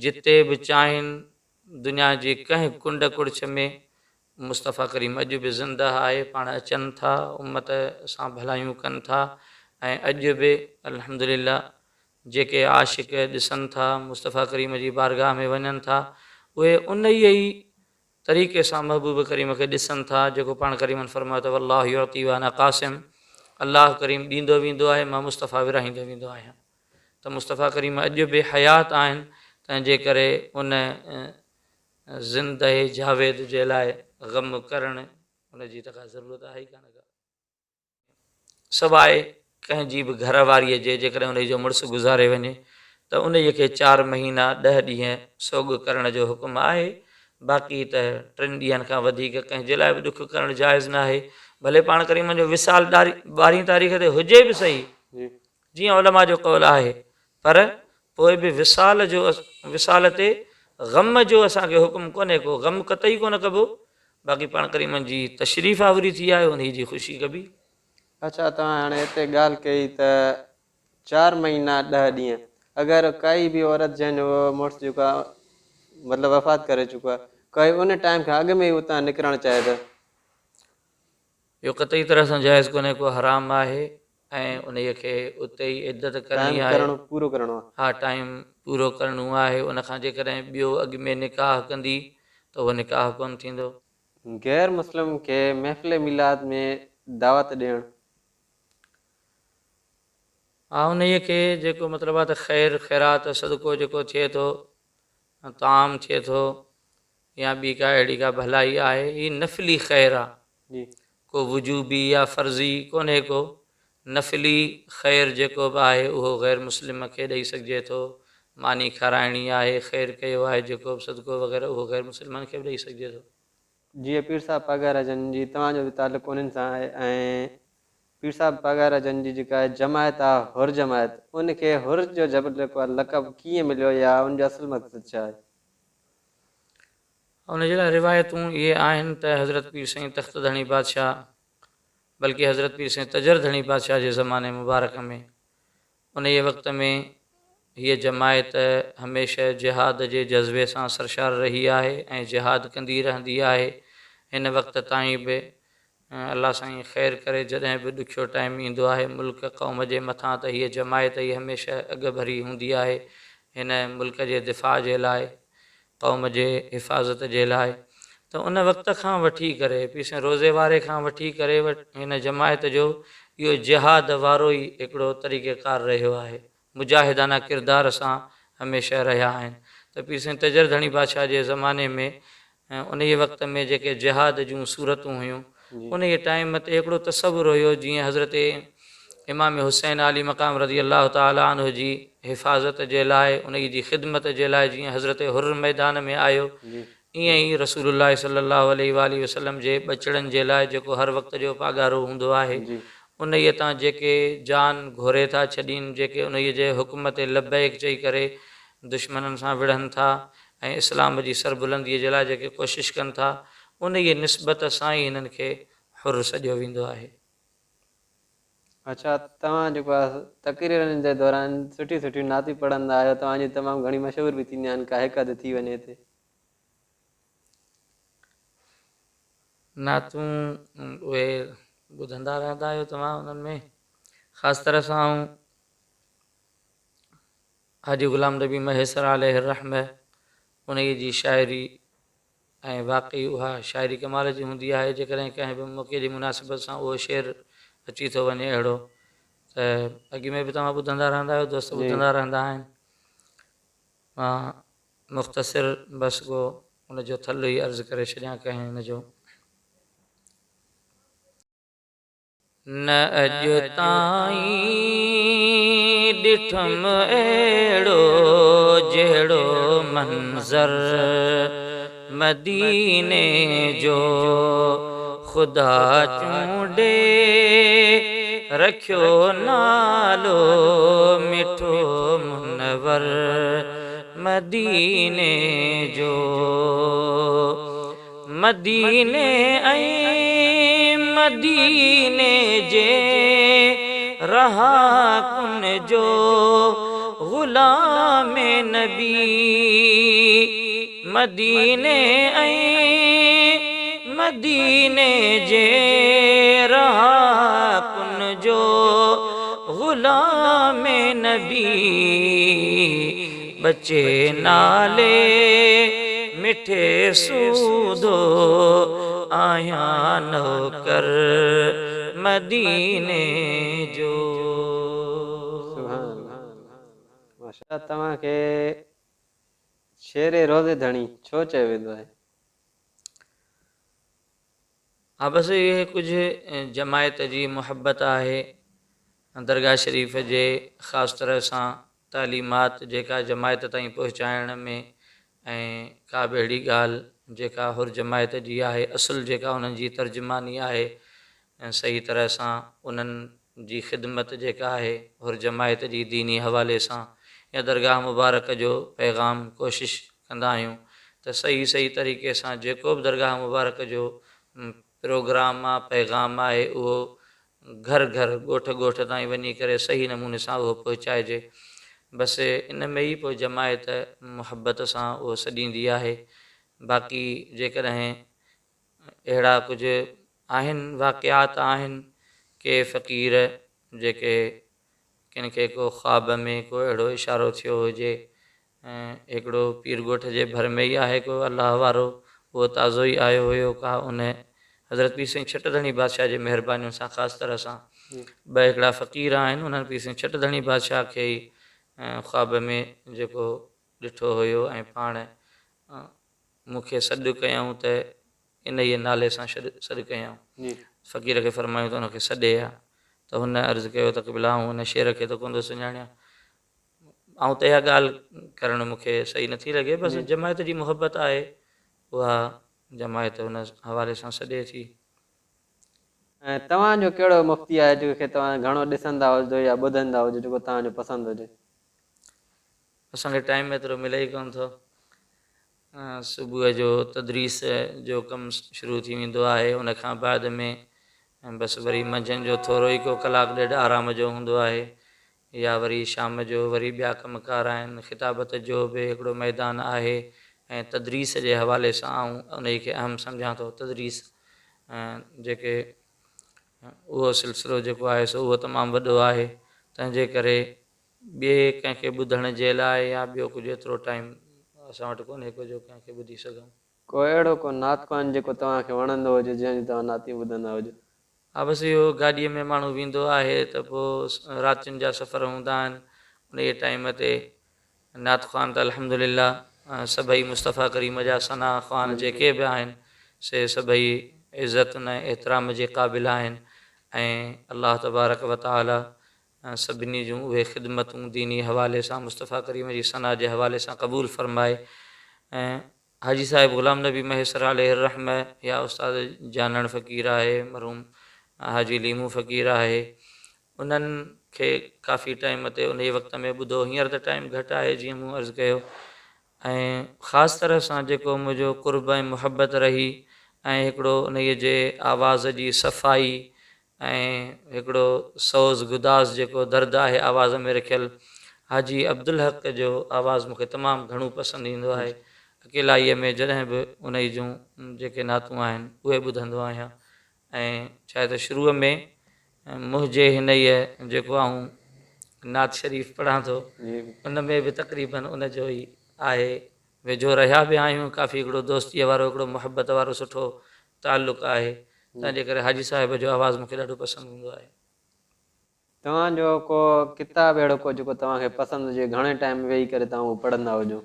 جتي به چاهين دنيا جي ڪنهن ڪنڊ ڪڙڇ ۾ مصطفيٰ ڪريم اڄ به زنده آهي پاڻ اچن ٿا امت سان ڀلايون ڪن ٿا ۽ اڄ به الحمدلله جيڪي عاشق ڏسن ٿا، مصطفيٰ ڪريم جي بارگاهه ۾ وڃن ٿا، اهي انهيء ئي طريقي سان محبوب ڪريم کي ڏسن ٿا، جيڪو پاڻ ڪريمن فرمايو ته والله يعطي وانا قاسم، الله ڪريم ڏيندو ويندو آهي، مان مصطفيٰ ورهائيندو ويندو آهيان. ته مصطفيٰ ڪريم اڄ به حيات آهن، تنهن جي ڪري ان زنده جاويد جي لاء غم ڪرڻ ان جي ته ڪا ضرورت آهي ئي ڪانه ڪا. سواء ڪنهن جي به گهر واريء جي جيڪڏهن انهيء جو مڙس گذاري وڃي ته انهيء کي چار مهينا ڏهه ڏينهن سوڳ ڪرڻ جو حڪم آهي، باقي ته ٽن ڏينهن کان وڌيڪ ڪنهن جي لاء به ڏک ڪرڻ جائز ناهي، ڀلي پاڻ ڪريمن جو وصال ٻارهين تاريخ تي هجي به سهي، جيئن علماء جو قول آهي، پر پوء به وصال جو وصال تي غم جو اسان کي حڪم ڪونهي ڪو، غم قطعي ڪونه ڪبو، باقي پاڻ ڪريمن جي تشريف آوري ٿي آهي انهي جي خوشي ڪبي. اڇا توهان هاڻي هتي ڳالهه ڪئي ته چار مهينا ڏهه ڏينهن اگر ڪائي به عورت جنهن جو مڙس جيڪو آهي مطلب وفات ڪري چڪو آهي ڪائي ان ٽائيم کان اڳ ۾ ئي اتان نڪرڻ چاهي ته. اهو قطعي طرح سان جائز ڪونهي ڪو حرام آهي ۽ انهيء کي اتي ئي عدت ڪرڻي ٽائيم آهي. ڪرڻو پورو ڪرڻو آهي. ها ٽائيم پورو ڪرڻو آهي. ان کان جيڪڏهن ٻيو اڳ ۾ نڪاح ڪندي ته اهو نڪاح ڪونه ٿيندو. غير مسلم کي محفل ميلاد ۾ دعوت ڏيڻ. ها انهيء کي جيڪو مطلب آهي ته خير خيرات صدقو جيڪو ٿئي ٿو، طعام ٿئي ٿو يا ٻي ڪا اهڙي ڪا ڀلائي آهي، هي نفلي خير آهي، ڪو وجوبي يا فرضي ڪونهي ڪو. نفلي خير جيڪو به آهي اهو غير مسلم کي ڏئي سگهجي ٿو. ماني کارائڻي آهي، خير ڪيو آهي جيڪو به صدقو وغيره اهو غير مسلمن کي به ڏئي سگهجي ٿو. جيئن پير صاحب پاڳارا جن جي توهان جو به تعلق انهن سان آهي ۽ پير صاحب پاڳارا جن جي جيڪا جماعت آ حر جماعت ان کي حر جو جيڪو آ لقب ڪيئن مليو يا ان جو اصل مقصد ڇا آهي؟ ان جي لاء روايتون اهي آهن ته حضرت پير سائين تخت ڌڻي بادشاهه بلڪه حضرت پير سائين تجر ڌڻي بادشاهه جي زماني مبارڪ ۾ انهيء وقت ۾ هيء جماعت هميشه جهاد جي جذبي سان سرشار رهي آهي ۽ جهاد ڪندي رهندي آهي. هن وقت تائين به الله سائين خير ڪري جڏهن به ڏکيو ٽائيم ايندو آهي ملڪ قوم جي مٿان ته هيء جماعت ئي هميشه اڳ ڀري هوندي آهي هن ملڪ جي دفاع جي لاء قوم جي حفاظت جي لاء ته ان وقت کان وٺي ڪري پير سائين روضي واري کان وٺي ڪري هن جماعت جو اهو جهاد وارو ئي هڪڙو طريقه ڪار رهيو آهي مجاهدانه ڪردار سان هميشه رهيا آهن ته پير سائين تجر ڌڻي بادشاهه جي زماني ۾ انهيء وقت ۾ جيڪي جهاد جون صورتون هيون انهيء ٽائيم تي هڪڙو تصور هيو جيئن حضرت امام حسين عالي مقام رضي الله تعالٰي عنه جي حفاظت جي لاء انهيء جي خدمت جي لاء جيئن حضرت حر ميدان ۾ آيو ائين ئي رسول الله صلي الله عليه واٰله وسلم جي ٻچڙن جي لاء جيڪو هر وقت جو پاڳارو هوندو آهي، انهيء تان جيڪي جان گهوري ٿا ڇڏين، جيڪي انهيء جي حڪم تي لبيڪ چئي ڪري دشمنن سان وڙهن ٿا ۽ اسلام جي سربلنديء جي لاء جيڪي ڪوشش ڪن ٿا، انهيء نسبت سان ئي هنن کي حر سڏيو ويندو آهي. اڇا توهان جيڪو آهي تقريرن جي دوران سٺيون سٺيون نعتيون پڙهندا آهيو توهان جون تمام گهڻي مشهور به ٿينديون آهن ڪا هڪ اڌ ٿي وڃي هتي. نعتون اهي ٻڌندا رهندا آهيو توهان انهن ۾ خاص طرح سان آئون حاجي غلام نبي مهيسر عليه الرحمه انهيء جي شاعري ۽ واقعي اها شاعري ڪمال جي هوندي آهي، جيڪڏهن ڪنهن به موقعي جي مناسبت سان اهو شعر اچي ٿو وڃي اهڙو ته اڳ ۾ به توهان ٻڌندا رهندا آهيو، دوست ٻڌندا رهندا آهن. مان مختصر بس ڪو ان جو ٿلهه ئي عرض ڪري ڇڏيان ڪنهن ان جو. نه اڄ تائين ڏٺم اهڙو جهڙو منظر مديني جو خدا چونڊي رکيو نالو مٺو منور مديني جو. مديني ۽ مديني جي رهاڪن جو غلام نبي مديني ۽ مديني جي رهاڪن جو غلام نبي ٻچي نالي مٺي سودو آهيان نوڪر مديني جو. سبحان الله ماشاء توهان کي شير روضي ڌڻي ڇو چيو ويندو آهي؟ ها بس اهي ڪجهه جماعت جي محبت آهي درگاهه شريف جي خاص طرح سان تعليمات جيڪا جماعت تائين پهچائڻ ۾ ۽ ڪا به اهڙي ڳالهه جيڪا حر جماعت جي آهي اصل جيڪا انهن جي ترجماني آهي صحيح طرح سان انهن جي خدمت جيڪا آهي حر جماعت جي ديني حوالي سان يا درگاهه مبارڪ جو پيغام ڪوشش ڪندا آهيون ته صحيح صحيح طريقي سان جيڪو به درگاهه مبارڪ جو پروگرام آ پيغام آهي اهو گهر گهر ڳوٺ ڳوٺ تائين وڃي ڪري صحيح نموني سان اهو پهچائجي بس ان ۾ ئي پوء جماعت محبت سان اهو سڏيندي آهي باقي جيڪڏهن اهڙا ڪجهه آهن واقعات آهن ڪي فقير جيڪي ڪن کي ڪو خواب ۾ ڪو اهڙو اشارو ٿيو هجي ۽ هڪڙو پير ڳوٺ جي ڀر ۾ ئي آهي ڪو الله وارو اهو تازو ئي آيو هيو ڪا ان حضرت پير سائين ڇٽ ڌڻي بادشاهه جي مهربانين سان خاص طرح سان ٻه هڪڙا فقير آهن انهن پير سائين ڇٽ ڌڻي بادشاهه کي ئي خواب ۾ جيڪو ڏٺو هيو ۽ پاڻ مون کي سڏ ڪيائون ته انهيء نالي سان سڏ ڪيائون. فقير کي فرمايائون ته ان کي سڏي آ ته هن عرض ڪيو ته قبلا آئون ان شير کي ته ڪونه ٿو سڃاڻيان. آئون ته اها ڳالهه ڪرڻ مون کي صحيح نٿي لڳي بس جماعت جي محبت آهي اها جماعت ان حوالي سان سڏي ٿي. ۽ توهان جو ڪهڙو مفتي آهي جنهن کي توهان گهڻو ڏسندا هجو يا ٻڌندا هجو جيڪو توهان جو پسند هجي؟ اسان کي ٽائيم ايترو ملي ئي ڪونه ٿو. صبح جو تدريس جو ڪم شروع ٿي ويندو آهي ان کان بعد ۾ بس وري منجهند جو ٿورو ئي ڪو ڪلاڪ ڏيڍ آرام جو هوندو آهي يا وري شام جو وري ٻيا ڪم ڪار آهن خطابت جو به هڪڙو ميدان آهي ۽ تدريس جي حوالي سان آئون انهي کي اهم سمجهان ٿو تدريس جيڪي اهو سلسلو جيڪو آهي سو اهو تمام وڏو آهي تنهن جي ڪري ٻئي ڪنهن کي ٻڌڻ جي لاء يا ٻيو ڪجهه ايترو ٽائيم اسان وٽ ڪونهي ڪو جو ڪنهن کي ٻڌي سگهون. ڪو اهڙو ڪو نعت خوان جيڪو توهان کي وڻندو هجي جنهن جون توهان نعتيون ٻڌندا هجو. ها بس اهو گاڏيء ۾ ماڻهو ويندو آهي ته پوء راتين جا سفر هوندا آهن انهيء ٽائيم تي نعت خوان ته الحمدلله سڀئي مصطفيٰ ڪريم جا ثنا خوان جيڪي به آهن سي سڀئي عزت ۽ احترام جي قابل آهن ۽ الله تبارڪ وتعاليٰ سڀني جون اهي خدمتون ديني حوالي سان مصطفيٰ ڪريم جي ثنا جي حوالي سان قبول فرمائي ۽ حاجي صاحب غلام نبي مهيسر عليه الرحمة يا استاد جانڻ فقير آهي مرحوم حاجي ليمو فقير آهي انهن کي ڪافي ٽائيم تي انهي وقت ۾ ٻڌو هينئر ته ٽائيم گهٽ آهي جيئن مون عرض ڪيو ۽ خاص طرح سان جيڪو منهنجو قرب ۽ محبت رهي ۽ هڪڙو انهي جي آواز جي صفائي ۽ هڪڙو سوز گداز جيڪو درد آهي آواز ۾ رکيل حاجي عبدالحق جو آواز مون کي تمام گهڻو پسند ايندو آهي. اڪيلائيء ۾ جڏهن به انهي جون جيڪي نعتون آهن اهي ٻڌندو آهيان ۽ ڇاهي ته شروع ۾ منهنجي هنئيء جيڪو آئون نعت شريف پڙهان ٿو ان ۾ به تقريباً ان جو ئي آهي ويجهو رهيا به آهيون ڪافي هڪڙو دوستيء وارو هڪڙو محبت وارو سٺو تعلق آهي تنهن جي ڪري حاجي صاحب جو آواز مون کي ڏاڍو پسند هوندو آهي. توهان جو ڪو ڪتاب اهڙو ڪو جيڪو توهان کي پسند هجي گهڻي ٽائيم ويهي ڪري توهان اهو پڙهندا هجو.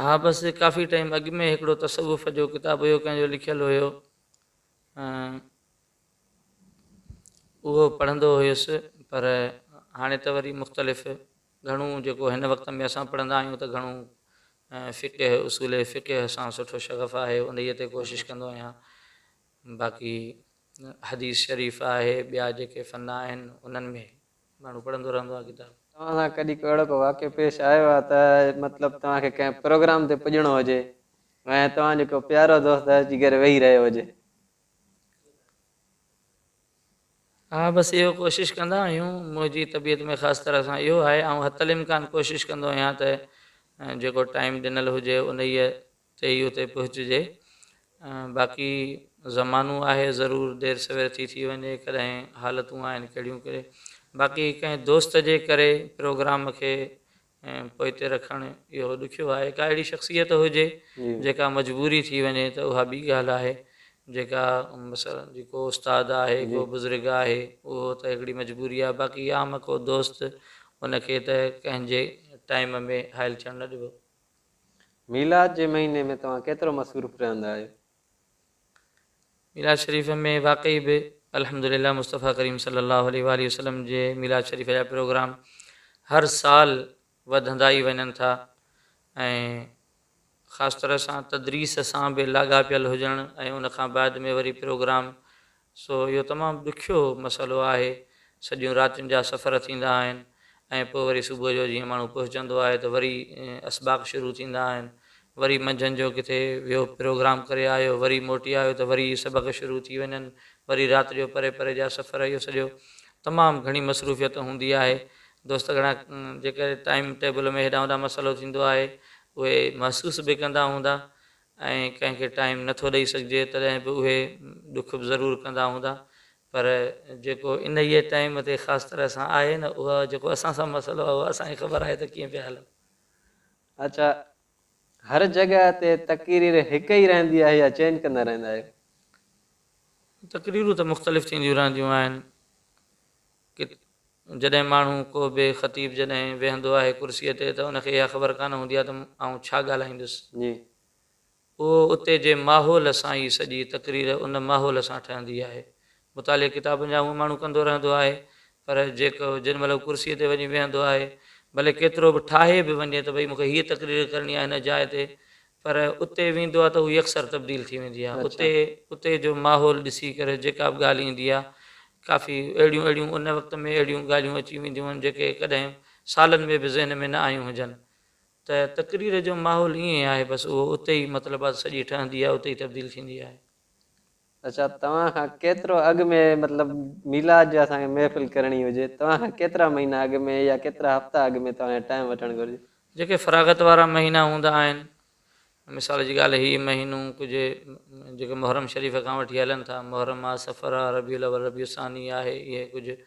ها بس ڪافي ٽائيم اڳ ۾ هڪڙو تصوف جو ڪتاب هيو ڪنهن جو لکيل هيو اهو پڙهندو هيس پر هاڻي ته وري مختلف گهڻو جيڪو هن وقت ۾ اسان پڙهندا آهيون ته گهڻو فقه اصول فقه سان سٺو شغف آهي انهيء تي ڪوشش ڪندو آهيان باقي حديث شريف آهي ٻيا جيڪي فن آهن انهن ۾ ماڻهو پڙهندو رهندو آهي ڪتاب. توهان سان ڪڏهن ڪو اهڙو ڪو واقعو پيش آيو آهي ته مطلب توهان کي ڪنهن پروگرام تي پڄڻو هجي ۽ توهان جو ڪو پيارو دوست اچي ڪري ويهي رهيو هجي. ها بس اهو ڪوشش ڪندا آهيون منهنجي طبيعت ۾ خاص طرح سان اهو آهي آئون حتي الامڪان ڪوشش ڪندو آهيان ته جيڪو ٽائيم ڏنل هجي انهيء تي ئي اتي پهچجي باقي زمانو آهي ضرور دير سوير ٿي ٿي وڃي ڪڏهن حالتون آهن ڪهڙيون ڪهڙي باقي ڪنهن دوست جي ڪري پروگرام کي ۽ پوئتي رکڻ اهو ڏکيو آهي. ڪا اهڙي شخصيت هجي جيڪا مجبوري ٿي وڃي ته اها ٻي ڳالهه آهي. جيڪا مثلا جي ڪو استاد آهي ڪو بزرگ آهي اهو ته هڪڙي مجبوري آهي باقي عام ڪو دوست ان کي ته ڪنهن جي ٽائيم ۾ حائل ٿيڻ نه ڏبو. ميلاد جي مهيني ۾ توهان ڪيترو مصروف رهندا آهيو؟ ميلاد شريف ۾ واقعي به الحمد لله مصطفيٰ ڪريم صلي الله عليه واٰله وسلم جي ميلاد شريف جا پروگرام هر سال وڌندا ئي وڃن ٿا ۽ خاص طرح سان تدريس سان به لاڳاپيل هجڻ ۽ ان کان بعد ۾ وري پروگرام سو اهو تمام ڏکيو مسئلو آهي. سڄيون راتين جا سفر ٿيندا آهن ۽ پوء وري صبح جو جيئن ماڻهو پهچندو آهي ته وري اسباق شروع ٿيندا آهن. وري منجهند جو ڪٿي ويو پروگرام ڪري آيو وري موٽي آيو ته وري سبق شروع ٿي وڃن وري رات جو پري پري جا سفر اهو سڄو تمام گهڻي مصروفيت هوندي آهي. دوست گهڻا جيڪي ٽائيم ٽيبل ۾ هيڏانهن هوڏانهن مسئلو ٿيندو آهي اهي محسوس به ڪندا هوندا ۽ ڪنهن کي ٽائيم نه ٿو ڏئي سگهجي تڏهن به اهي ڏک به ضرور ڪندا هوندا پر جيڪو انهيء ٽائيم تي خاص طرح سان آهي نه اها جيڪو اسان سان مسئلو آهي اهو اسان کي خبر آهي ته ڪيئن پيا هلن. اڇا هر جڳهه تي تقرير هڪ ئي رهندي آهي يا چينج ڪندا رهندا آهيو؟ تقريرون ته مختلف ٿينديون رهنديون آهن. جڏهن ماڻهو ڪو به خطيب جڏهن ويهندو آهي ڪرسيء تي ته ان کي اها خبر ڪانه هوندي آهي ته آئون ڇا ڳالهائيندس. جي. اهو اتي جي ماحول سان ئي سڄي تقرير ان ماحول سان ٺهندي آهي. مطالعي ڪتابن جا هونء ماڻهو ڪندو رهندو آهي پر جيڪو جن مهل هو ڪرسيء تي وڃي ويهندو آهي ڀلي ڪيترو به ٺاهي به وڃي ته ڀئي مون کي هيء تقرير ڪرڻي آهي هن جاء تي پر اتي ويندو آهي ته هو يڪسر تبديل ٿي ويندي آهي. اتي اتي جو ماحول ڏسي ڪري جيڪا به ڳالهه ايندي آهي ڪافي اهڙيون اهڙيون ان وقت ۾ اهڙيون ڳالهيون اچي وينديون آهن جيڪي ڪڏهن سالن ۾ به ذهن ۾ نه آيون هجن. ته تقرير جو ماحول ائين آهي بس اهو اتي ئي مطلب آ سڄي ٺهندي آهي اتي ئي تبديل ٿيندي آهي. اڇا توهان کان ڪيترو اڳ ۾ مطلب ميلاد جو اسان کي محفل ڪرڻي هجي توهان کان ڪيترا مهينا اڳ ۾ يا ڪيترا هفتا اڳ ۾ توهان کي ٽائيم وٺڻ گهرجي؟ جيڪي فراغت وارا مهينا هوندا آهن مثال جي ڳالهه هي مهينو ڪجهه جيڪي محرم شريف کان وٺي هلن ٿا محرم آ صفر آ ربيع الاول ربيع الثاني آهي اهي ڪجهه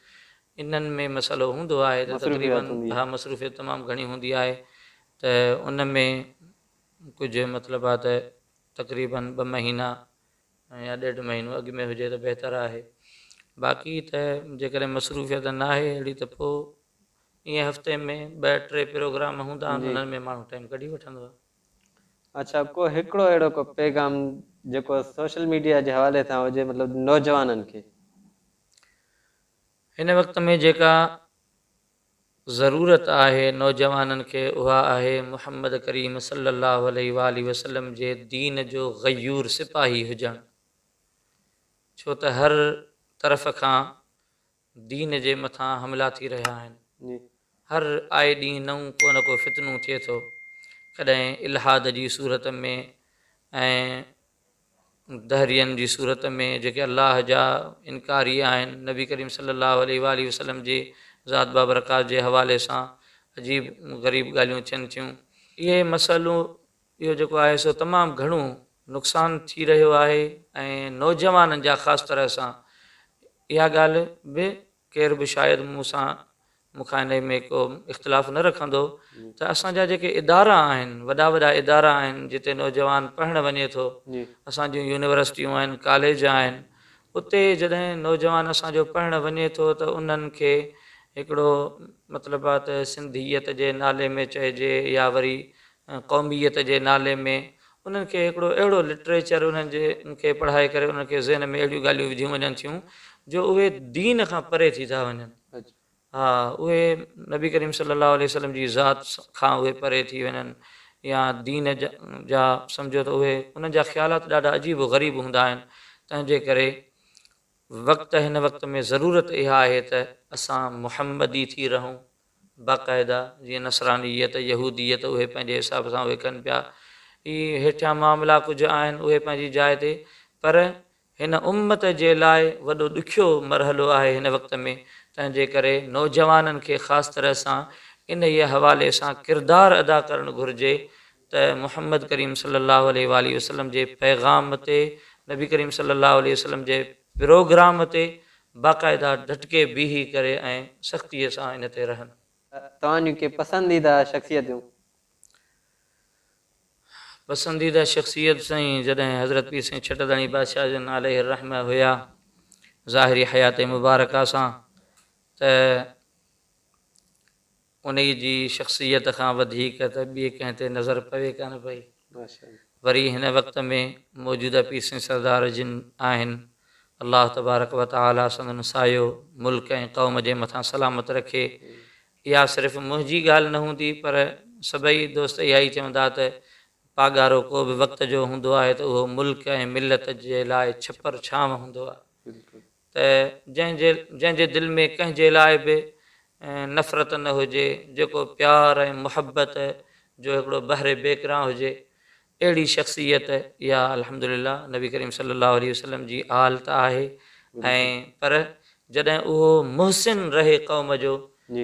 انهن ۾ مسئلو هوندو آهي ته تقريباً ها مصروفيت تمام گهڻي هوندي آهي ته ان ۾ ڪجهه مطلب آ ته تقريباً ٻه مهينا يا ڏيڍ مهينو اڳ ۾ هجي ته بهتر آهي باقي ته جيڪڏهن مصروفيت ناهي اهڙي ته پوء ائين هفتي ۾ ٻه ٽي پروگرام هوندا آهن انهن ۾ ماڻهو ٽائيم ڪڍي وٺندو آهي. اڇا ڪو هڪڙو اهڙو ڪو پيغام جيڪو سوشل ميڊيا جي حوالي سان هجي مطلب نوجوانن کي. هن وقت ۾ جيڪا ضرورت آهي نوجوانن کي اها آهي محمد ڪريم صلي الله عليه واٰله وسلم جي دين جو غيور سپاهي هجڻ ڇو ته هر طرف کان دين جي مٿان حملا ٿي رهيا آهن هر آئي ڏينهن نئون ڪو نه ڪو فتنو ٿئي ٿو ڪڏهن الحاد جي صورت ۾ ۽ دهرين جي صورت ۾ جيڪي الله جا انڪاري آهن، نبي ڪريم صلي الله عليه واٰله وسلم جي ذات بابرڪات جي حوالي سان عجيب غريب ڳالهيون ٿين ٿيون. اهي مسئلو اهو جيڪو آهي سو تمام گهڻو نقصان ٿي رهيو آهي ۽ نوجوانن جا خاص طرح سان اها ڳالهه به ڪير به شايد مون سان مون کان انهي ۾ ڪو اختلاف نه رکندو ته اسان جا جيڪي ادارا آهن وڏا وڏا ادارا آهن جتي نوجوان پڙهڻ وڃي ٿو اسان جون يونيورسٽيون آهن ڪاليج آهن اتي جڏهن نوجوان اسان جو پڙهڻ وڃي ٿو ته انهن کي هڪڙو مطلب آ ته سنڌيت جي نالي ۾ چئجي يا وري قوميت جي نالي ۾ انهن کي هڪڙو اهڙو لٽريچر انهن جي کي پڙهائي ڪري انهن کي ذهن ۾ اهڙيون ڳالهيون وڌيون وڃن ٿيون جو اهي دين کان پري ٿي ٿا وڃن. ها اهي نبي ڪريم صلي الله عليه وسلم جي ذات کان اهي پري ٿي وڃن يا دين جا سمجهو ته اهي انهن جا خيالات ڏاڍا عجيب و غريب هوندا آهن تنهن جي ڪري وقت هن وقت ۾ ضرورت اها آهي ته اسان محمدي ٿي رهون باقاعده جيئن نصرانيت، يهوديت اهي پنهنجي حساب سان اهي ڪن پيا. هي هيٺيان معاملا ڪجهه آهن اهي پنهنجي جاء تي پر هن امت جي لاء وڏو ڏکيو مرحلو آهي هن وقت ۾ تنهن جي ڪري نوجوانن کي خاص طرح سان انهيء حوالي سان ڪردار ادا ڪرڻ گهرجي ته محمد ڪريم صلي الله عليه واٰله وسلم جي پيغام تي نبي ڪريم صلي الله عليه وسلم جي پروگرام تي باقاعده ڍٽڪي بيهي ڪري ۽ سختيء سان ان تي رهن. توهان جون ڪي پسنديده شخصيتون؟ پسنديده شخصيت سائين جڏهن حضرت پير سائين ڇٽ ڌڻي بادشاهه جن عليه الرحمة هيا ظاهري حيات مبارڪه سان ته انهيء جي شخصيت کان وڌيڪ ته ٻئي ڪنهن تي نظر پوي ڪانه پئي. وري هن وقت ۾ موجوده پير سائين سردار جن آهن. الله تبارڪ و تعاليٰ سندن سايو ملڪ ۽ قوم جي مٿان سلامت رکي. اها صرف منهنجي ڳالهه نه هوندي پر سڀئي دوست اها ئي چوندا ته پاڳارو ڪو به وقت جو هوندو آهي ته اهو ملڪ ۽ ملت جي لاء ڇپر ڇانو هوندو آهي. ته جنهن جي جنهن جي دل ۾ ڪنهن جي لاء به نفرت نه هجي، جيڪو پيار ۽ محبت جو هڪڙو بحر بيڪران هجي، اهڙي شخصيت اها الحمدلله نبي ڪريم صلي الله عليه وسلم جي آل ته آهي ۽ پر جڏهن اهو محسن رهي قوم جو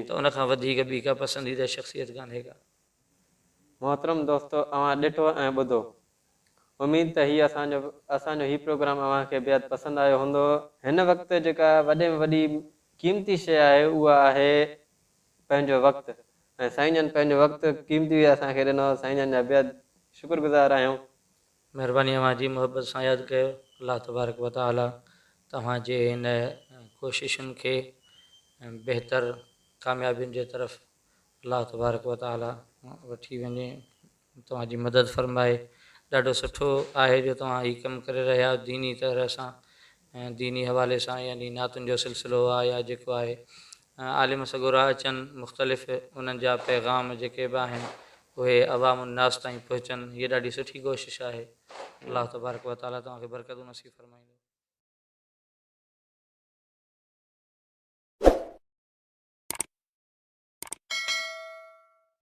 ته ان کان وڌيڪ ٻي ڪا پسنديده شخصيت ڪانهي ڪا. محترم دوستو اوهان ڏٺو ۽ ٻڌو. اميد ته هي اسان جو اسان جو هي پروگرام اوهان کي بيحد پسند آيو هوندو. هن وقت جيڪا وڏي ۾ وڏي قيمتي شيء آهي اها آهي پنهنجو وقت ۽ سائين جن پنهنجو وقت قيمتي اسان کي ڏنو سائين جن جا بيحد شڪر گذار آهيون. مهرباني اوهان جي محبت سان ياد ڪيو الله تبارڪ و تعالي توهان جي هن ڪوششن کي بهتر ڪاميابين جي طرف الله تبارڪ و تعالي وٺي وڃي توهان جي مدد فرمائي. ڏاڍو سٺو آهي جو توهان هي ڪم ڪري رهيا آهيو ديني طرح سان ۽ ديني حوالي سان يعني نعتن جو سلسلو آهي يا جيڪو آهي عالم سڳورا اچن مختلف انهن جا پيغام جيڪي به آهن اهي عوام الناس تائين پهچن هيء ڏاڍي سٺي ڪوشش آهي الله تبارڪ وتعالي توهان کي برڪتون نصيب فرمائيندو.